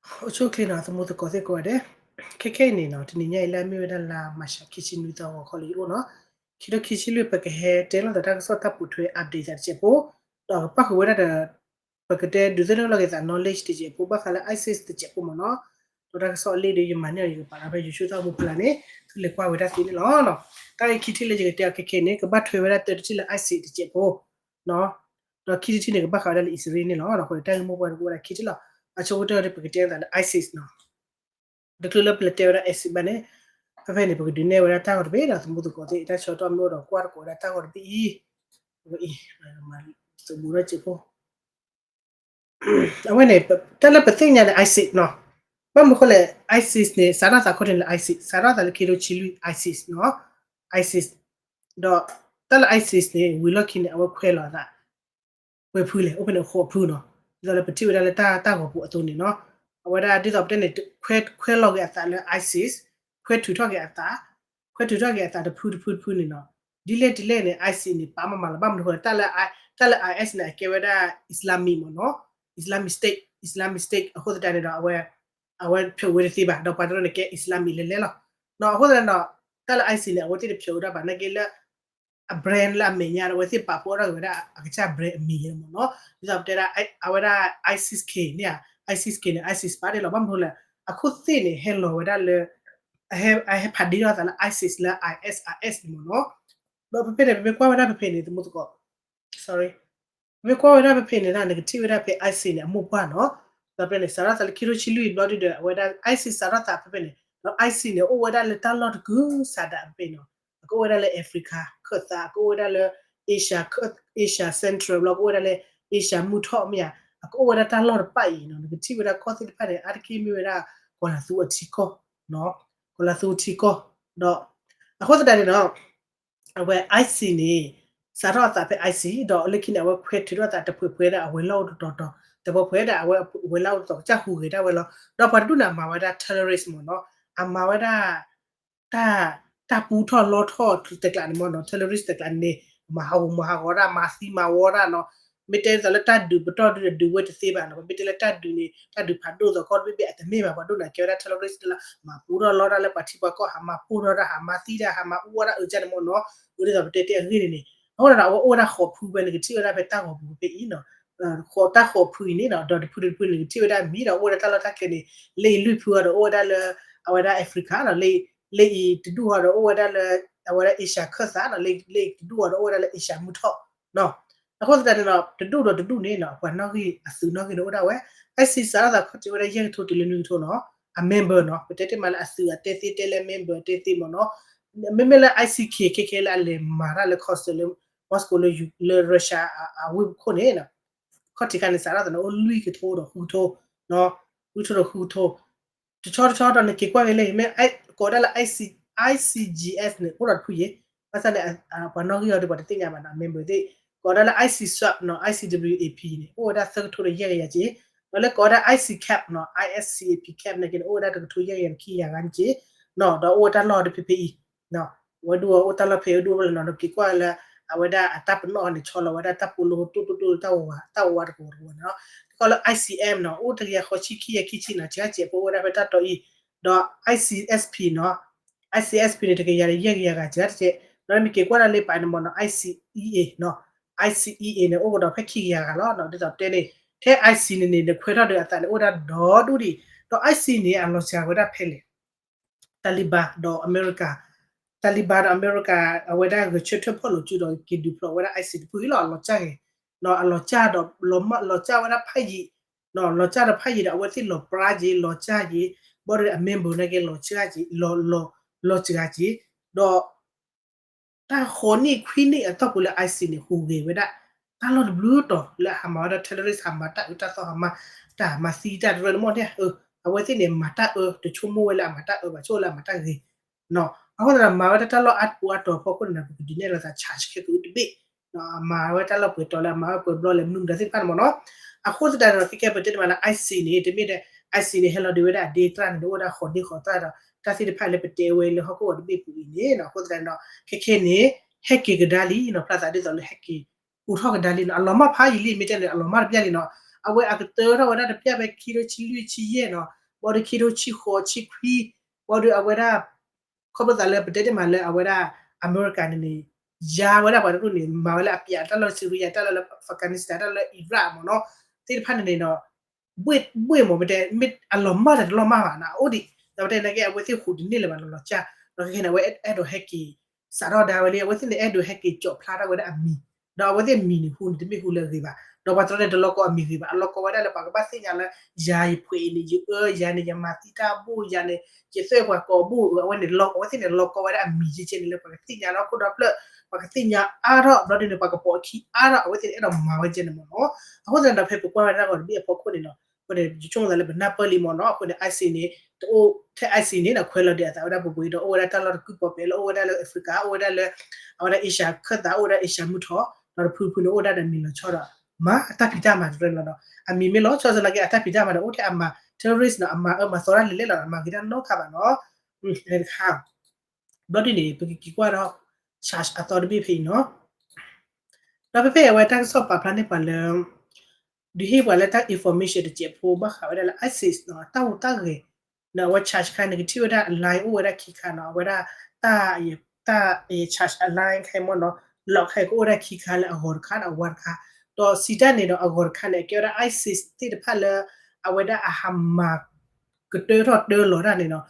အိၣ်ဆူၣ်အိၣ်ချ့နီၤ သမူသကိးသ့ၣ်ကိးဂၤဒဲး, ခဲခဲအံၤန့ၣ်နီၤ တနံၤညါအံၤလၢအမ့ၢ်ဝဲဒၣ်လါမၤရှး ခံဆံနွံသီ ဂီၤခီလၢယအိၣ်နီၤ, ခံထိခံဆံလွံၢ် ပကဟဲတဲလိာ်သးတၢ်ကစီၣ်တၢ်ပိာ်ထွဲ update သးတစဲးဖိ, ဒီးကပၣ်ဃုာ်ဝဲဒၣ်ဒီး ပကတဲဒုးသ့ၣ်နီၣ်လီၤက့ၤသး knowledge တစဲးဖိ ဘၣ်ဃးလၢ ISIS တစဲးဖိမ့ၢ်နီၤ, ဒီးတၢ်ကစီၣ်အလံာ်ဒီး ယမၤန့ၢ်အီၤ ယကပာ်လီၤဖဲ YouTube တၢ်အိၣ်မူဖီလာ်န့ၣ် သုလဲၤကွၢ်ဝဲဒၣ်သ့န့ၣ်လီၤ. တၢ်ဂ့ၢ်ခံထံၣ်လၢယကတဲအီၤခဲခဲန့ၣ် ကဘၣ်ထွဲဝဲဒၣ်တၢတထံၣ်လၢ ISIS တစဲးဖိ ဒီးခံထံၣ်တထံၣ်န့ၣ် ကဘၣ်ဃးဝဲဒၣ်လၢအံၣ်စရ့လးန့ၣ်လီၤ. အဃိန့ၣ် တၢ်ဂ့ၢ်မိၢ်ပှၢ်န့ၣ် ကအိၣ်ဝဲဒၣ်ခံထံၣ်လီၤ. အဆိကတၢၢ်ဒီး ပကတဲအသးလၢ ISIS နီၤ, တချုးလၢပလဲၤတဲဝဲဒၣ် ISIS ဘၣ်န့ၣ်, ဖဲဖဲန့ၣ် ပကဒုးနဲၣ်ဝဲဒၣ်တၢ်ဂီၤတဘ့ၣ်ဒီး သမူသကိးသ့ၣ် တၢ်ဆၢကတီၢ်မ့ၢ်အိၣ်ဒီးကွၢ်တကိးဝဲဒၣ်တၢ်ဂီၤတဘ့ၣ်အံၤ, အံၤ, သမူထီၣ်စဲးဖိ အဝဲန့ၣ် တၢ်လၢပသ့ၣ်ညါန့ၣ် ISIS နီၤ, ဘၣ်မနုၤအဃိလဲၣ် ISIS န့ၣ် စးထီၣ်သးခီၣ်ထံးန့ၣ်လၢ ISIS စးထီၣ်သးလၢခံထိဆံလွံၢ် ISIS နီၤ, ISIS ဒီးတၢ်လၢ ISIS န့ၣ် ဝံၤလီၢ်ခံန့ၣ် အဝဲခွဲးလီၤအသး ပှဲၤဖုလဲၣ် အိၣ်ဖဲန့ၣ် ဃိးဖုနီၤ, ဒ်သိးလၢပထံၣ်ဝဲဒၣ်လၢတၢ် တၢ်ဂီၤပူၤအသိးန့ၣ်နီၤ, အဝဲဒၣ်ဒ်သိးပတဲန့ၣ် ခွဲးလီၤက့ၤအသးလၢ ISIS, ခွဲးထုးထီၣ်က့ၤအသး, ခွဲးထုးထီၣ်က့ၤအသးတဖုတဖုတဖုန့ၣ်နီၤ, ဒ်လဲၣ်ဒ်လဲၣ်န့ၣ် ISIS န့ၣ် ပာ်မးမးလီၤ. ဘၣ်မနုၤအဃိလဲၣ် တၢ်လၢ တၢ်လၢ IS န့ၣ် အကဲဝဲဒၣ် Islamic မ့ၢ်နီၤ, Islamic State, Islamic State အဃိသတးန့ၣ်ဒီး အဝဲ အဝဲဖျိးဝဲတသ့ဘၣ် ဒီးပှၤတရၢန့ၣ်ကဲ Islamic လဲၤလဲၤလီၤ. အဃိသတးန့ၣ်ဒီး တၢ်လၢ ISIS န့ၣ် အဝဲသ့ၣ်တဖျိးဝဲဒၣ်ဘၣ်နာ်က့လၢ အ brand လၢအမဲာ်ညါဒီး အဝဲသ့ၣ်ပာ်ဖှိၣ်ထီၣ်က့ၤဝဲဒၣ်အကစၢ် brand အမံၤမ့ၢ်နီၤ, ဒ်သိးပတဲဒၣ် အဝဲဒၣ် ISIS-K န့ၣ်ဧါ, ISIS-K န့ၣ် ISIS ပာ်ဒ့ၣ်လီၤ. ဘၣ်မနုၤလဲၣ် အခိၣ်သ့ၣ်န့ၣ် ဟဲလီၤဝဲဒၣ်လၢ အဟဲဖးဒ့ထီၣ်အသးလၢ ISIS လၢ ISIS န့ၣ်မ့ၢ်နီၤ, ဒီးဖဲဖဲန့ၣ် ပမ့ၢ်ကွၢ်ဝဲဒၣ်ဖဲဖဲန့ၣ် သမူသကိး sorry, မ့ၢ်ကွၢ်ဝဲဒၣ်ဖဲဖဲန့ၣ် နကထံၣ်ဝဲဒၣ်ဖဲ ISIS န့ၣ် အမိၢ်ပှၢ်နီၤ, ဒီးဖဲန့ၣ် စးထီၣ်သးလၢခံထိဆံလွံၢ်ဘျီဒုဒီး အဝဲဒၣ် ISIS စးထီၣ်သးဖဲဖဲန့ၣ် ဒီး ISIS န့ၣ် အိၣ်ဝဲဒၣ်လၢတၢ်လီၢ်တကုၤဆးဒးဖဲဖဲနီၤ, အကအိၣ်ဝဲဒၣ်လၢ Africa ခၢၣ်သး, အကအိၣ်ဝဲဒၣ်လၢ Asia, Asia Central ဘျီ ကအိၣ်ဝဲဒၣ်လၢ Asia မုၢ်ထီၣ်မ့ၢ်ဧါ, အကအိၣ်ဝဲဒၣ်တၢ်လီၢ်တဖၣ်အံၤနီၤ, နကထံၣ်ဝဲဒၣ်ကီၢ်သ့ၣ်တဖၣ်န့ၣ် အါတက့ၢ်မ့ၢ်ဝဲဒၣ် ကီၤလၤသူအထံကီၢ်, ကီၤလၤသူအထံကီၢ်, ဒီး အဃိသတးန့ၣ်ဒီး အဝဲ ISIS န့ၣ် စးထီၣ်အသးဖဲ ISIS ဒီးလၢခံန့ၣ် အဝဲခွဲးထုးထီၣ်သးတပှဲၤပှဲၤဒၣ် အဝဲၤလီၢ်အိၣ်တတီၤတီၤ, တပှဲၤပှဲၤဒၣ် အဝဲၤလီၢ်အိၣ်တတီၤ ကစၢ်ဟူးဂဲၤဒၣ်ဝဲလီၤ. ဒီးပှၤတဒူၣ်န့ၣ် အမၤဝဲဒၣ် terrorist မ့ၢ်နီၤ, အမၤဝဲဒၣ် တၢ် တၢ်ပူထီၣ်လီထီၣ်တကျးန့ၣ်မ့ၢ်နီၤ, terrorist တကျးန့ၣ် မၤဟးဂူာ်မၤဟးဂီၤတၢ် မၤသံမၤဝီတၢ်နီၤ, မ့ၢ်တဲဒ်သိးလၢတၢ်ဒုးပတီၢ်ဒုးဒုးဝဲတသ့ဘၣ်နီၤ, မ့ၢ်တဲလၢတၢ်ဒုးန့ၣ် တၢ်ဒုးဖးဒိၣ်သီခီတဘ့ၣ်ဘ့ၣ်အတမ့ၢ်ဘၣ်, ပှၤဒိၣ်န့ၣ် ကဲဝဲဒၣ် terrorist လၢ မၤပူထီၣ်လီတၢ်လၢပှၤထံပှၤကီၢ် ဟးမၤပိၢ်ထီၣ်တၢ် ဟးမၤသံတၢ် ဟးမၤအူဝဲဒၣ်အၢကၢန့ၣ်မ့ၢ်နီၤ, အဝဲဒ်သိးပတဲတဲအဂ့ၢ်န့ၣ်န့ၣ်, အဃိန့ၣ်ဒီး အဝဲအိၣ်ဝဲဒၣ်ဃိးဖုဖဲန့ၣ် ကထံၣ်ဝဲဒၣ်ဖဲတၢ်ဂီၤပူၤဖဲအံၤနီၤ, တၢ်ဃိးဖုအံၤန့ၣ်နီၤ, ဒီးတဖုတဖုန့ၣ် ကထံၣ်ဝဲဒၣ်မံၤဒီး အိၣ်ဝဲဒၣ်တၢ်လီၢ်တၢ်ကျဲန့ၣ် လၢအံၤလွံၢ်ဖုအံၤဒီး အိၣ်ဝဲဒၣ်လၢ အဝဲဒၣ် Africa နီၤ, လၢအံၤတဒူၣ်အံၤဒီး အိၣ်ဝဲဒၣ်လၢ အဝဲဒၣ် Asia ခၢၣ်သးနီၤ, လၢအံၤတဒူၣ်အံၤဒီး အိၣ်ဝဲဒၣ်လၢ Asia မုၢ်ထီၣ်နီၤ, အဃိသတးန့ၣ်ဒီး တဒူၣ်ဒီးတဒူၣ်န့ၣ်နီၤ ပှၤနီၣ်ဂံၢ်အသုးနီၣ်ဂံၢ်န့ၣ်အိၣ်ဒၣ်ဝဲ, ISIS စးထီၣ်သးခီၣ်ထံးဝဲဒၣ်ယဲၢ်ကထိတုၤလၢနွံကထိနီၤ, အ member နီၤ, ပတဲတ့ၢ်မးလၢအသုးအတဲသ့တဲလၢ member တဲသ့မ့ၢ်နီၤ, မ့မ့ၢ်လၢ ICK ခဲခဲလၢအလဲၤမၤတၢ်လၢ consul လၢ Moscow လၢ Russia အဝ့ၢ်ပခိၣ်န့ၣ် ခီၣ်ထံးခါန့ၣ် စးထီၣ်သးန့ၣ်အိၣ်လွံၢ်ကထိဒီးဃုကထိ, လွံၢ်ကထိဒီးဃုကထိ, တဆီတဆီဒီးနက့ၤကွၢ်က့ၤလၢ မ့ၢ်ကိးဒၣ်လၢ ICGS န့ၣ် အိၣ်ဒီးတဖုယဲၢ်, ဘၣ်ဆၣ်န့ၣ် ပှၤနီၣ်ဂံၢ်အီၤဒီးပှၤတသ့ၣ်ညါဘၣ်နီၤ member သ့ၣ်, ကိးဒၣ်လၢ ICSUP နီၤ ICWAP န့ၣ် အိၣ်ဝဲဒၣ်သၢကထိဒီးယဲၢ်ကယၤက့ၤ, ဒီးလၢကိးဒၣ် ICCAP နီၤ ISCAP cap န့ၣ်က့ၤန့ၣ် အိၣ်ဝဲဒၣ်တကထိယဲၢ်ကယၤခံကယၤဂၤန့ၣ်က့ၤ, ဒီးအိၣ်ဝဲတၢ်လီၢ်ဒီးဖဲဖဲအံၤ ဝဲဒိၣ်အီၤအိၣ်တၢ်လီၢ်ဖဲအံၤဒိၣ်ဝဲလီၤနီၤ, နက့ၤကွၢ်လၢ အဝဲဒၣ်အတၢ်ပနီၣ်အီၤန့ၣ် ဆီလီၤဝဲဒၣ်တၢ်ပူၤလၢဟိတိၢ်တိၢ်တိၢ်လၢတၢ်ဝးဝးတကဝီၤတကဝီၤန့ၣ်လီၤ, တခီလၢ ICM နီၤ အိၣ်တကယၤဃိးဆံခံကယၤခံဆံနီၤ ဆံးဆံးဖိအိၣ်ဝဲဒၣ်ဖဲတၢ်တီအံၤ, ဒီး ICSP နီၤ ICSP န့ၣ် တကယၤဒီးယဲၢ်ကယၤဂၤစှၤတကဲး, ဒီးမ့ၢ်က့ၤကွၢ်ဒၣ်လၢပာ်န့ၣ်မ့ၢ်နီၤ ICEA နီၤ ICEA န့ၣ် အိၣ်ကဒီးဖဲခံကယၤဂၤလီၤနီၤ, ဒ်သိးပတဲန့ၣ် ထဲ IC န့ၣ်န့ၣ် နခွဲးထီၣ်ဒီးအသးန့ၣ် အိၣ်ဝဲဒၣ်ဒီဒူၣ်ဒံး, ဒီး IC န့ၣ် အလီၤစှၤဝဲဒၣ်ဖဲလဲၣ် Taliban ဒီးအမဲရကၤ, Taliban ဒီးအမဲရကၤ အဝဲဒၣ်ဂဲၤဆၢထၢၣ်ဖီၣ်လိာ်စုဒီးက့ၤဒုးဖျိးဝဲဒၣ် IC တဖုအံၤလီၤ, အလီၤစၢ်ဂ့ၤ, ဒီးအလီၤစၢ်ဒီး လီၤစၢ်ဝဲဒၣ်ဖးယံာ်, လီၤစၢ်ဒီးဖးယံာ်ဒီး အဝဲသ့ၣ်လီၤပြါက့ၤ လီၤစၢ်က့ၤ, ဘၣ်ဒီးအ member နာ်က့ လီၤစှၤက့ၤ, လီၤစှၤက့ၤ, ဒီး တၢ်ဃိးနံၣ်ခွံနံၣ်အတီၢ်ပူၤလၢ IC န့ၣ် ဟူးဂဲၤဝဲဒၣ် တၢ်လီၢ်တဘျုးတီၤလၢအဟးမၤဝဲဒၣ် terrorist ဟးမၤတၢ်အၢတၢ်သီ ဟးမၤတၢ် ဟးမၤသံတၢ်တရၢန့ၣ်မ့ၢ်န့ၣ်, အဝဲသ့ၣ်န့ၣ် မၤတၢ်အၢ တဆိကမိၣ်ဝဲလၢအမၤတၢ်အၢဘၣ် ဆိကမိၣ်လၢအမၤတၢ်ဂ့ၤ, အဃိသတးဒီး မၤဝဲဒၣ်တၢ်လီၢ်အါပူၤအါတီၤဖီခိၣ်န့ၣ်ဒီး ပကဒုးနဲၣ်လိာ်သး charge ခဲကဒုးတဘ့ၣ်, မၤဝဲတၢ်လီၢ်ပှဲၤတီၤလၢအမၤဝဲပှဲၤဘျီလဲၣ် မနုၤမတၤသ့ၣ်တဖၣ်န့ၣ်မ့ၢ်နီၤ, အဃိသတးဒီး ခဲကဲပတဲတမးလၢ IC န့ၣ် တမ့ၢ်ဒီး IC န့ၣ် ဟဲလီၤဒုးဝဲဒၣ်အဒ့တြၢ်န့ၣ် အိၣ်ဝဲဒၣ်ဃိးဒ့ဃိးတြၢ်ဒီးတၢ်သ့ၣ်တဖၣ်လၢပတဲဝဲလၢဟီၣ်ခိၣ်ဂီၤတဘ့ၣ်ပူၤအံၤန့ၣ်နီၤ, အဃိသတးဒီး ခဲခဲန့ၣ် ဟဲက့ၤကဒါလံနီၤ ဖျါသးဒ်သိးလၢဟဲက့ၤ အိးထီၣ်ကဒါလံနီၤ, အလီၤမၢ်ဖးယံာ်လံ မ့ၢ်တဲန့ၣ် အလီၤမၢ်တဘျီလံနီၤ, အဝဲအကတၢၢ်ထီၣ်ဝဲဒၣ်တပျၢ်ဖဲခံထိဆံလွံၢ်ဆံယဲၢ်နီၤ, ဘၣ်ဒီးခံထိဆံဃိးဆံခွံ, ဘၣ်ဒီးအဝဲဒၣ် ခီဖျိသးလၢပတဲတ့ၢ်မးလၢအဝဲဒၣ် အမဲရကၤန့ၣ်န့ၣ် ယါဝဲဒၣ်ပှၤတရူၢ်န့ၣ် မၤဝဲလၢအပျးတၢ်လီၢ် Syria တၢ်လီၢ်လၢ Afghanistan တၢ်လီၢ်လၢ Iraq မ့ၢ်နီၤ, သ့ၣ်တဖၣ်န့ၣ်န့ၣ်ဒီး ဘှ့ၣ်မ့ၢ်ပတဲ မ့ၢ်အလီၤမၢ်တၢ်တလီၤမၢ်ဘၣ်နီၤ အအိၣ်ဒံး ဒီးပတဲနာ်က့ အဝဲသ့ၣ်ဟူးတန့ၢ်လၢၤဘၣ်နီၤ လီၤကၢ်, ဒီးခဲခဲန့ၣ် အဝဲအဲၣ်ဒိးဟဲက့ၤ စးထီၣ်ဒါဝဲလံ အဝဲသ့ၣ်န့ၣ် အဲၣ်ဒိးဟဲက့ၤကၠီးဖျါထီၣ်ဝဲဒၣ်အမံၤ, ဒီးအဝဲသ့ၣ်မံၤန့ၣ် ဟူးန့ၣ်တမ့ၢ်ဟူးလၢအဂ့ၤဘၣ်, ဒီးပှၤတရူၢ်န့ၣ်တလီၤကီအမံၤဂ့ၤဘၣ်, အလီၤကီဝဲဒၣ်လၢပှၤကဘၣ်သ့ၣ်ညါလၢ ယၤယဖှဲးအံၤန့ၣ် ယအၢ ယၤန့ၣ် ယမၤသံတၢ်ဘိၣ် ယၤန့ၣ် ယသွဲၣ်ပှၤကိးဘိၣ် အဝဲန့ၣ် အဝဲသ့ၣ်န့ၣ် လီၤကီဝဲဒၣ်အမံၤကဲကဲန့ၣ်လၢပှၤကသ့ၣ်ညါလီၤ ခိၣ်ဒီဖျၢၣ် ပှၤကသ့ၣ်ညါအါထီၣ် ဘျီဒ်န့ၣ် ပှၤကပိာ်အခံအါထီၣ် အဝဲသ့ၣ်န့ၣ် အဲၣ်ဒိးမၤဝဲကဲန့ၣ်မ့ၢ်နီၤ, အဃိသတးဒီး ဖဲပကွၢ်ဝဲဒၣ်ဂီၤတဘ့ၣ်အဖီခိၣ်န့ၣ်နီၤ အဃိန့ၣ် ယဆိကမိၣ်သးလၢပနၢ်ပၢၢ်လံမ့ၢ်နီၤ, အဃိန့ၣ် ISIS န့ၣ် တအိၣ်ထဲ ISIS န့ၣ်နီၤ ခွဲးလီၤဒံးအသးဝဲဒၣ်ပှဲၤပှဲၤဒီး အိၣ်ဝဲဒၣ်တၢ်လီၢ်တကုၢ်ပီၤပဲာ်လၢ အိၣ်ဝဲဒၣ်လၢ Africa အိၣ်ဝဲဒၣ်လၢ အဝဲဒၣ် Asia ခၢၣ်သး အိၣ်ဝဲဒၣ် Asia မုၢ်ထီၣ် ဒီးတဖုဖုန့ၣ် အိၣ်ဝဲဒၣ်ဒီးမံၤလီၤဆီဒီး မၤအတၢ်ဖံးတၢ်မၤတရၢလီၤနီၤ, အမံၤမ့ၢ်လီၤဆီစ့ၢ်ကီး အတၢ်ဖံးတၢ်မၤဒီး အိၣ်ထဲအမၤ terrorist နီၤ အမၤအၢမၤသီတၢ်လဲၤလဲၣ်လီၤ အမၤဂ့ၤတၢ်နီတခါဘၣ်နီၤ, တခါ ဘျီဒ်န့ၣ် ပကက့ၤကွၢ်ဒီး charge အသီတဘ့ၣ်ဖဲအံၤနီၤ, ဒီးဖဲဖဲအဝဲတၢ်ကစီၣ်ပာ်ဖျါန့ၢ်ပှၤလၢ ဒုးဟ့ၣ်ပှၤလၢတၢ် information တစဲးဖိ ဘၣ်ဃးဝဲဒၣ်လၢ ISIS နီၤ တၢ်ဟူးတၢ်ဂဲၤ ဒီးအဝဲ charge ခါန့ၣ် ကထံၣ်ဝဲဒၣ် အ line အိၣ်ဝဲဒၣ်ခံခါနီၤ အဝဲဒၣ် တၢ် တၢ် charge အ line ခါအံၤမ့ၢ်နီၤ lock ခါအံၤကအိၣ်ဝဲဒၣ်ခံခါလၢအဂီၤတခါဒီးအဝါတခါ, ဒီးစံးတၢ်န့ၣ်ဒီးအဂီၤတခါန့ၣ် အကဲဝဲဒၣ် ISIS သ့ၣ်တဖၣ်လၢ အဝဲဒၣ်အဟးမၤ ကတၢထီၣ်တၢလီၤတၢ်န့ၣ်နီၤ,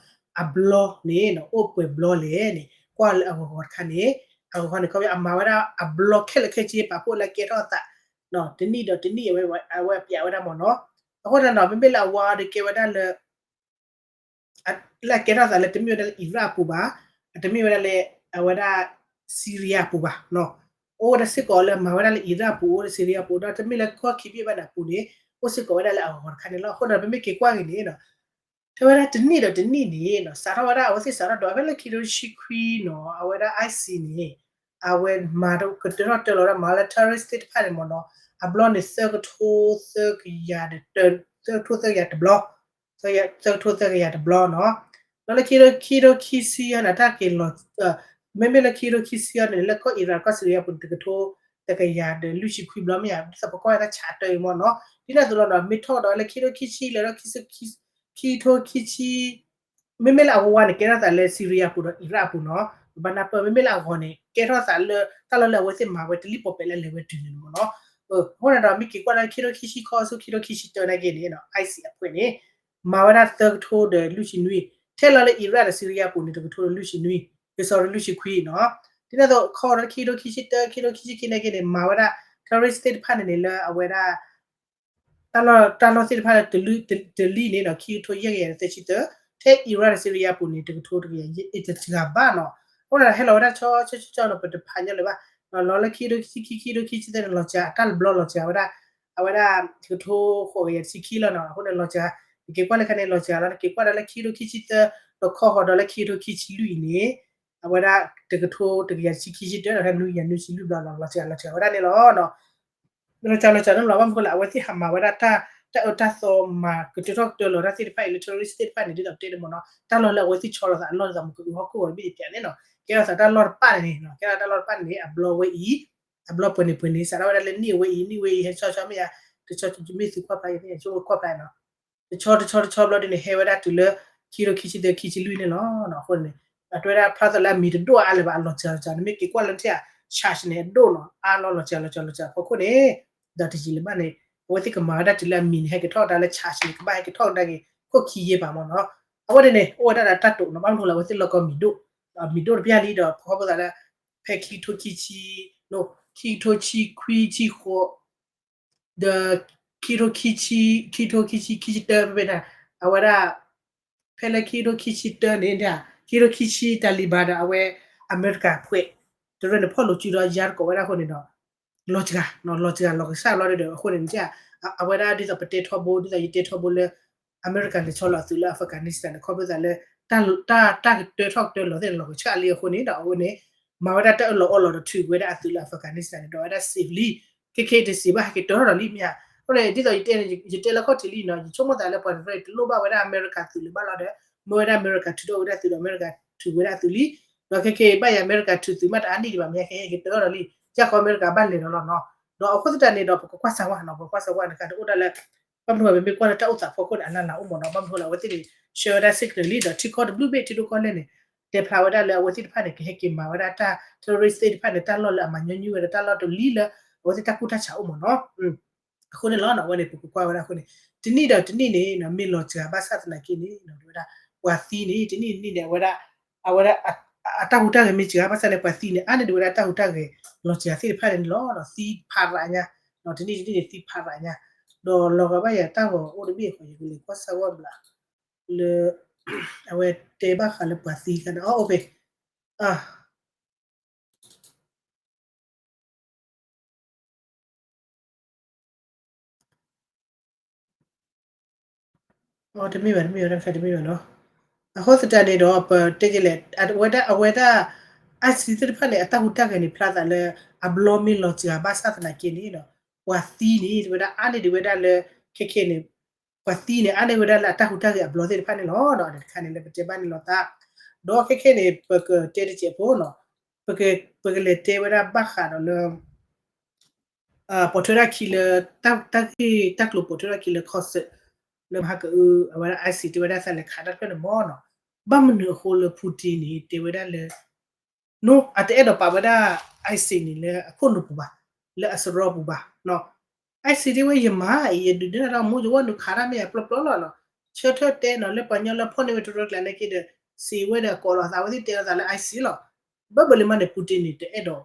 အဘျီန့ၣ်နီၤ အိၣ်ပှဲၤဘျီလဲၣ်န့ၣ် ကွၢ်လၢအဂီၤတခါန့ၣ်, အဂီၤန့ၣ် ခီဖျိအမၤဝဲဒၣ်အဘျီခဲလၢာ်ခဲဆ့ ပာ်ဖှိၣ်လၢကဲထီၣ်အသး တနံၣ်ဒီးတနံၣ် အဝဲအပျးဝဲဒၣ်မ့ၢ်နီၤ, အဃိသတးဒီး မ့မ့ၢ်လၢအဝါဒီးကဲဝဲဒၣ်လၢ လၢအကဲထီၣ်သးလၢတမ့ၢ်ဝဲဒၣ်လၢ Iraq အပူၤဘၣ်, အတမ့ၢ်ဝဲဒၣ်လၢ အဝဲဒၣ် Syria အပူၤဘၣ်, အိၣ်ဝဲဒၣ်စ့ၢ်ကီးလၢမၤဝဲဒၣ်လၢ Iraq အပူၤ အိၣ်ဝဲဒၣ် Syria အပူၤ ဒီးတမ့ၢ်လၢကီၢ်ခံဘ့ၣ်ဘၣ်န့ၣ်အပူၤန့ၣ် အိၣ်စ့ၢ်ကီးဝဲဒၣ်လၢအဂီၤတခါန့ၣ်လီၤ. အဃိဒီး ပမ့ၢ်က့ၤကွၢ်ဂ့ၤန့ၣ် ထဲဝဲဒၣ်တနံၣ်ဒီးတနံၣ်န့ၣ်နီၤ စးထီၣ်ဝဲဒၣ်အဝဲသ့ၣ်စးထီၣ်ဒီးဖဲလၢခံထိဆံခွံနီၤ အဝဲဒၣ် ISIS န့ၣ် အဝဲမၤကတၢထီၣ်တၢလီၤဒၣ်မၤလၢ terrorist သ့ၣ်တဖၣ်န့ၣ်မ့ၢ်နီၤ အဘျီန့ၣ် သၢကထိသၢကယၤ သၢကထိသၢကယၤတဘျီ သၢကထိသၢကယၤတဘျီနီၤ ဒီးလၢခံထိခံဆံအံၤန့ၣ် တၢ်က့ၤလီၤ မ့မ့ၢ်လၢခံထိခံဆံအံၤန့ၣ် လၢကီၢ် Iraq ကီၢ် Syria အပူၤန့ၣ် တကထိတကယၤဒီးလွံၢ်ဆံခွံဘျီမ့ၢ်ဧါ ဒ်သိးပကွၢ်ဝဲဒၣ် chart အံၤမ့ၢ်နီၤ ဒ်န့ၣ်အသိးလီၤဒီး မ့ၢ်ထီၣ်ဒီးလၢခံထိခံဆံလၢဒီး ခံထိခံဆံ မ့မ့ၢ်လၢအဝါဝါန့ၣ် ကဲထီၣ်သးလၢ Syria အပူၤဒီး Iraq အပူၤနီၤ ပဘၣ်နၢ်ပၢၢ် မ့မ့ၢ်လၢအဂီၤန့ၣ် ကဲထီၣ်သးလၢ တၢ်လီၢ်လၢအဝဲသ့ၣ်မၤဝဲတလံၣ်ပီၤပဲာ်လၢလဲၤဝဲတုၤန့ၣ်မ့ၢ်နီၤ အဃိန့ၣ်ဒီး မ့ၢ်က့ၤကွၢ်လၢခံထိခံဆံခီဆူခံထိခံဆံတၢနာ်က့န့ၣ် ISIS အဖှဲးန့ၣ် မၤဝဲဒၣ်သၢကထိဒီးလွံၢ်ဆံနွံ ထဲလီၤလၢ Iraq ဒီး Syria အပူၤန့ၣ် တကထိဒီးလွံၢ်ဆံနွံ ကစီဒီးလွံၢ်ဆံခွံနီၤ ဒ်န့ၣ်အသိး ခီဒီးခံထိခံဆံတၢ ခံထိခံဆံခံနာ်က့န့ၣ် မၤဝဲဒၣ် terrorist သ့ၣ်တဖၣ်န့ၣ်န့ၣ် လၢအဝဲဒၣ် တၢ်လီၢ် တၢ်လီၢ်သ့ၣ်တဖၣ်လၢတလံၣ် တလံၣ်န့ၣ်ဒီး ခံကထိယဲၢ်ကယၤသၢဆံတၢ ထဲ Iraq ဒီး Syria အပူၤန့ၣ် တကထိတကယၤ တစှၤဘၣ်နီၤ အဃိန့ၣ်ဒီး ဟဲလီၤဝဲဒၣ်ဆီဆီဆီဆီနီၤ ပတဖးညီလၢၤဘၣ် လီၤလၢခံကထိခံဆံခံ ခံကထိခံဆံသၢန့ၣ် လီၤစှၤ တၢ်တဘျီလီၤစှၤဝဲဒၣ် အဝဲဒၣ် တကထိဃိးကယၤတဆံခံလီၤနီၤ အဃိန့ၣ် လီၤစှၤ ပက့ၤကွၢ်လၢခါန့ၣ် လီၤစှၤလီၤ နက့ၤကွၢ်ဒီးလၢခံကထိခံဆံသၢ ဒီးခီဃီၤဒီးလၢခံကထိခံဆံလွံၢ်အံၤန့ၣ် အဝဲဒၣ်တကထိတကယၤတဆံခံဆံတၢ ဒီးနွံကယၤနွံဆံလွံၢ်ဘျီလီၤ လီၤစှၤလီၤစှၤဝဲဒၣ်န့ၣ်လီၤ လီၤစှၤလီၤစှၤန့ၣ်လီၤ ဘၣ်မနုၤဃိလဲၣ် အဝဲသ့ၣ်ဟးမၤဝဲဒၣ်တၢ် တၢ်အၢတၢ်သီမၤကတၢထီၣ်ကတၢလီၤတၢ်သ့ၣ်တဖၣ်အံၤလၢ terrorist သ့ၣ်တဖၣ်န့ၣ် ဒ်သိးပတဲန့ၣ်မ့ၢ်နီၤ တၢ်လီၢ်လၢအဝဲသ့ၣ်ဆီလီၤသးအလီၢ်ဒ်သိးမ့ၢ်ကအုဟီၣ်ခိၣ်ဂီၤတဘ့ၣ်ယပျးန့ၣ်နီၤ ကဲထီၣ်သးတၢ်လီၢ်တပၣ်န့ၣ်န့ၣ် ကဲထီၣ်တၢ်လီၢ်တပၣ်န့ၣ်န့ၣ် အဘျီဝဲအံၤ အဘျီပှဲၤန့ၣ်ပှဲၤန့ၣ် စးထီၣ်ဝဲဒၣ်လၢနံၣ်အဝဲအံၤ နံၣ်ဝဲအံၤ ဟဲဆီဆီမ့ၢ်ယါ တဆီမ့ၢ်သုကွၢ်ဖျါ ယဆိကမိၣ်ကွၢ်ဖျါနီၤ တဆီတဆီတဆီဘျီဒ်န့ၣ် ဟဲဝဲဒၣ်တုၤလၢ ခံကထိခံဆံသၢ ခံဆံလွံၢ်န့ၣ်လီၤ. အဃိန့ၣ် အတဲဝဲဒၣ်ဖျါသးလၢအမံၤတဒိၣ်အါလၢၤဘၣ် အလီၤစှၤလီၤစှၤ နမ့ၢ်က့ၤကွၢ်လၢနထံၣ်ဧါ charge န့ၣ် အဒိၣ်နီၤ အါလီၤလီၤစှၤလီၤစှၤလီၤစှၤအဖီခိၣ်န့ၣ် ဒီးတယံာ်လၢၤဘၣ်န့ၣ် အဝဲသ့ၣ်ကမၤဝဲဒၣ်တုၤလၢအမံၤန့ၣ် ဟဲက့ၤထီၣ်ကဒါလၢ charge န့ၣ် ကဘၣ်ဟဲက့ၤထီၣ်ကဒါက့ၤ ခိၣ်ခံယဲၢ်ပၤမ့ၢ်နီၤ. အဝဲန့ၣ်န့ၣ် အိၣ်ဝဲဒၣ်ဒီးတၢ်တိာ်နီၤ ဘၣ်မနုၤလဲၣ် အဝဲသ့ၣ်လီၢ်ကီမံၤဒိၣ် မံၤဒိၣ်တပျၢ်လံဒီး ဖီဖီသးလၢ ဖဲခံကထိခံဆံ ခံကထိခံဆံခွံ ဆံဃိး ဒီး ခံကထိခံဆံ ခံကထိခံဆံ ခံဆံတၢ ဖဲဖဲန့ၣ် အဝဲဒၣ် ဖဲလၢ ခံကထိခံဆံတၢ န့ၣ် ခံကထိခံဆံ Taliban ဒီး အဝဲ အမဲရကၤဖှဲး တရၢန့ၣ် ဖီၣ်လိာ်စုဒီးယါတကိးဝဲဒၣ်အဃိန့ၣ်ဒီး လီၤစှၤ လီၤစှၤလီၤကဆှၣ်ဘျီဒီး အဃိန့ၣ် အဝဲဒၣ်ဒ်သိးပတဲထီဘိ ဒ်သိးယတဲထီဘိလၢ အမဲရကၤလဲၤဆီလီၤအသုးလၢ Afghanistan န့ၣ် ခီဖျိသးလၢ တၢ် တၢ်ကတၢထီၣ်ကတၢလီၤသ့ၣ်န့ၣ် လီၤကဆှၣ်လံအဃိန့ၣ်ဒီး အဝဲန့ၣ် မၤဝဲဒၣ်တၢ်အၢၣ်လီၤအီလီၤဒီးထုးဝဲဒၣ်အသုးလၢ Afghanistan န့ၣ် ဒီးဝဲဒၣ် safe လံ ခဲခဲအံၤတစံးဘၣ် ဟဲက့ၤတၢထီၣ်ဒီးလံမ့ၢ်ဧါ. အဃိန့ၣ် ဒ်သိးယတဲန့ၣ် ယတဲလၢခီၣ်ထံးလံနီၤ ယဆိကမိၣ်သးလၢပှၤတရၢအံၤ တလိၣ်ဘၣ်ဝဲဒၣ်အမဲရကၤသုးလၢၤဘၣ်လီၤဒီး မၢဝဲဒၣ်အမဲရကၤထုးထီၣ်ဝဲဒၣ်သုးဒီး အမဲရကၤထုးဝဲဒၣ်သုးလံ ဒီးခဲခဲအံၤဘၣ်ယၤအမဲရကၤထုးသုးမးတအါနံၣ်ဒံးဘၣ် မ့ၢ်ဟဲက့ၤဟဲက့ၤတၢထီၣ်ဒီးလံ ယၢ်ခီအမဲရကၤဘၣ်လဲၤဒီးလီၤနီၤ. ဒီးအဃိသတးန့ၣ်ဒီး ပကကွၢ်စၢၤဝဲနီၤ, ပကကွၢ်စၢၤဝဲန့ၣ် တအိၣ်ဒၣ်လၢ ဘၣ်မနုၤဝဲ ပမ့ၢ်ကွၢ်လၢတၢ်အိၣ်သးဖီခိၣ်န့ၣ် အလၢ်လၢ်အိၣ်မးနီၤ, ဘၣ်မနုၤလၢအဝဲသ့ၣ်န့ၣ် ဆှၢဝဲဒၣ် signal လံဒီး ထံကီၢ်တဘျုးဘ့ၣ် ထံဒိၣ်ကီၢ်လဲၢ်န့ၣ် တဲဖျါဝဲဒၣ်လၢအဝဲသ့ၣ်တဖၣ်န့ၣ် ကဟဲက့ၤမၤဝဲဒၣ်တၢ် terrorist သ့ၣ်တဖၣ်န့ၣ် တၢ်လီၢ်လၢအမၤညီနုၢ်ဝဲဒီး တၢ်လီၢ်တလံလၢ အဝဲသ့ၣ်တၢ်ကူၣ်တၢ်ဆးအိၣ်မးနီၤ. အဃိန့ၣ်လီၤ အဝဲန့ၣ် ပကကွၢ်ဝဲဒၣ်အဃိန့ၣ် တနံၣ်ဒီးတနံၣ်န့ၣ် မ့ၢ်လီၤစှၤဘၣ်ဆၣ်သနာ်က့န့ၣ် ဝဲဒၣ် ပှၤသံန့ၣ် တနံၣ်တနံၣ်န့ၣ် အဝဲဒၣ် အဝဲဒၣ် အတၢ်ဟူးတၢ်ဂဲၤမ့ၢ်စှၤဘၣ်ဆၣ်န့ၣ် ပှၤသံန့ၣ် အါန့ၢ်ဒံးဝဲဒၣ်တၢ်ဟူးတၢ်ဂဲၤလီၤစှၤသ့ၣ်တဖၣ်န့ၣ်လီၤ. ဒီးသံဖးရးညါ ဒီးတနံၣ်တနံၣ်န့ၣ် သံဖးရးညါ ဒီးလီၤဂာ်ဘၣ်ယၤတၢ်ဂီၤအိၣ်တဘ့ၣ်အဃိ ယကလဲၤကွၢ်စၢၤဝဲဘျး လၢ အဝဲတဲဘၣ်ဃးလၢပှၤသံခါန့ၣ် အ okay တမ့ၢ်ဘၣ် တမ့ၢ်ဘၣ် တမ့ၢ်ဘၣ်နီၤ. အဃိသတးန့ၣ်ဒီး ပတဲကလဲၣ် အဝဲဒၣ် အဝဲဒၣ် ISIS သ့ၣ်တဖၣ်န့ၣ် အတၢ်ဟူးတၢ်ဂဲၤန့ၣ် ဖျါသးလၢ အဘျီမ့ၢ်လီၤစှၤဘၣ်ဆၣ်သနာ်က့န့ၣ်ဒီး ပှၤသံန့ၣ် တဝဲဒၣ်အါန့ၢ်ဒံးဝဲဒၣ်လၢ ခဲခဲန့ၣ် ပှၤသံန့ၣ် အါန့ၢ်ဝဲဒၣ်လၢအတၢ်ဟူးတၢ်ဂဲၤအဘျီသ့ၣ်တဖၣ်န့ၣ်လီၤ. ဒီးတခါန့ၣ်လၢပတဲဘၣ်န့ၣ်လီၤသး ဒီးခဲခဲန့ၣ် ပကတဲတစဲးဖိနီၤ ပကလဲၤတဲဝဲဒၣ်ဘၣ်ဃးဒီးလၢ ပိာ်ထွဲတၢ်ခံလၢ တၢ်ဂ့ၢ်တၢ်ကျိၤပိာ်ထွဲတၢ်ခံလၢ concert လၢမဟါကအု အဝဲဒၣ် ISIS တဲဝဲဒၣ်သးလဲၤခးတၢ်တဖျၢၣ်န့ၣ်မ့ၢ်နီၤ. ဘၣ်မနုၤအဃိလၢ Putin န့ၣ် တဲဝဲဒၣ်လၢ နီၤ အတအဲၣ်ဒိးပာ်ဝဲဒၣ် ISIS န့ၣ် လၢအခိၣ်နူာ်ပူၤဘၣ်, လၢအစရီပူၤဘၣ်နီၤ. ISIS တဲဝဲယမၤအံၤ ယဒုးနဲၣ်တၢ်မူယဝဲနုာ်ခးတၢ်မ့ၢ်ယၤပျီပျီလီၤနီၤ. ဆၢထၢၣ်တဲနီၤ လၢပှၤကညီလၢဖီၣ်န့ၢ်ဝဲတရၢကျးနာ်က့ဒီး စံးဝဲဒီးကိးလီၤသး အဝဲသ့ၣ်တဲလီၤသးလၢ ISIS လီၤ. ဘၣ်ဘၣ်လံမးန့ၣ် Putin န့ၣ် တအဲၣ်ဒိး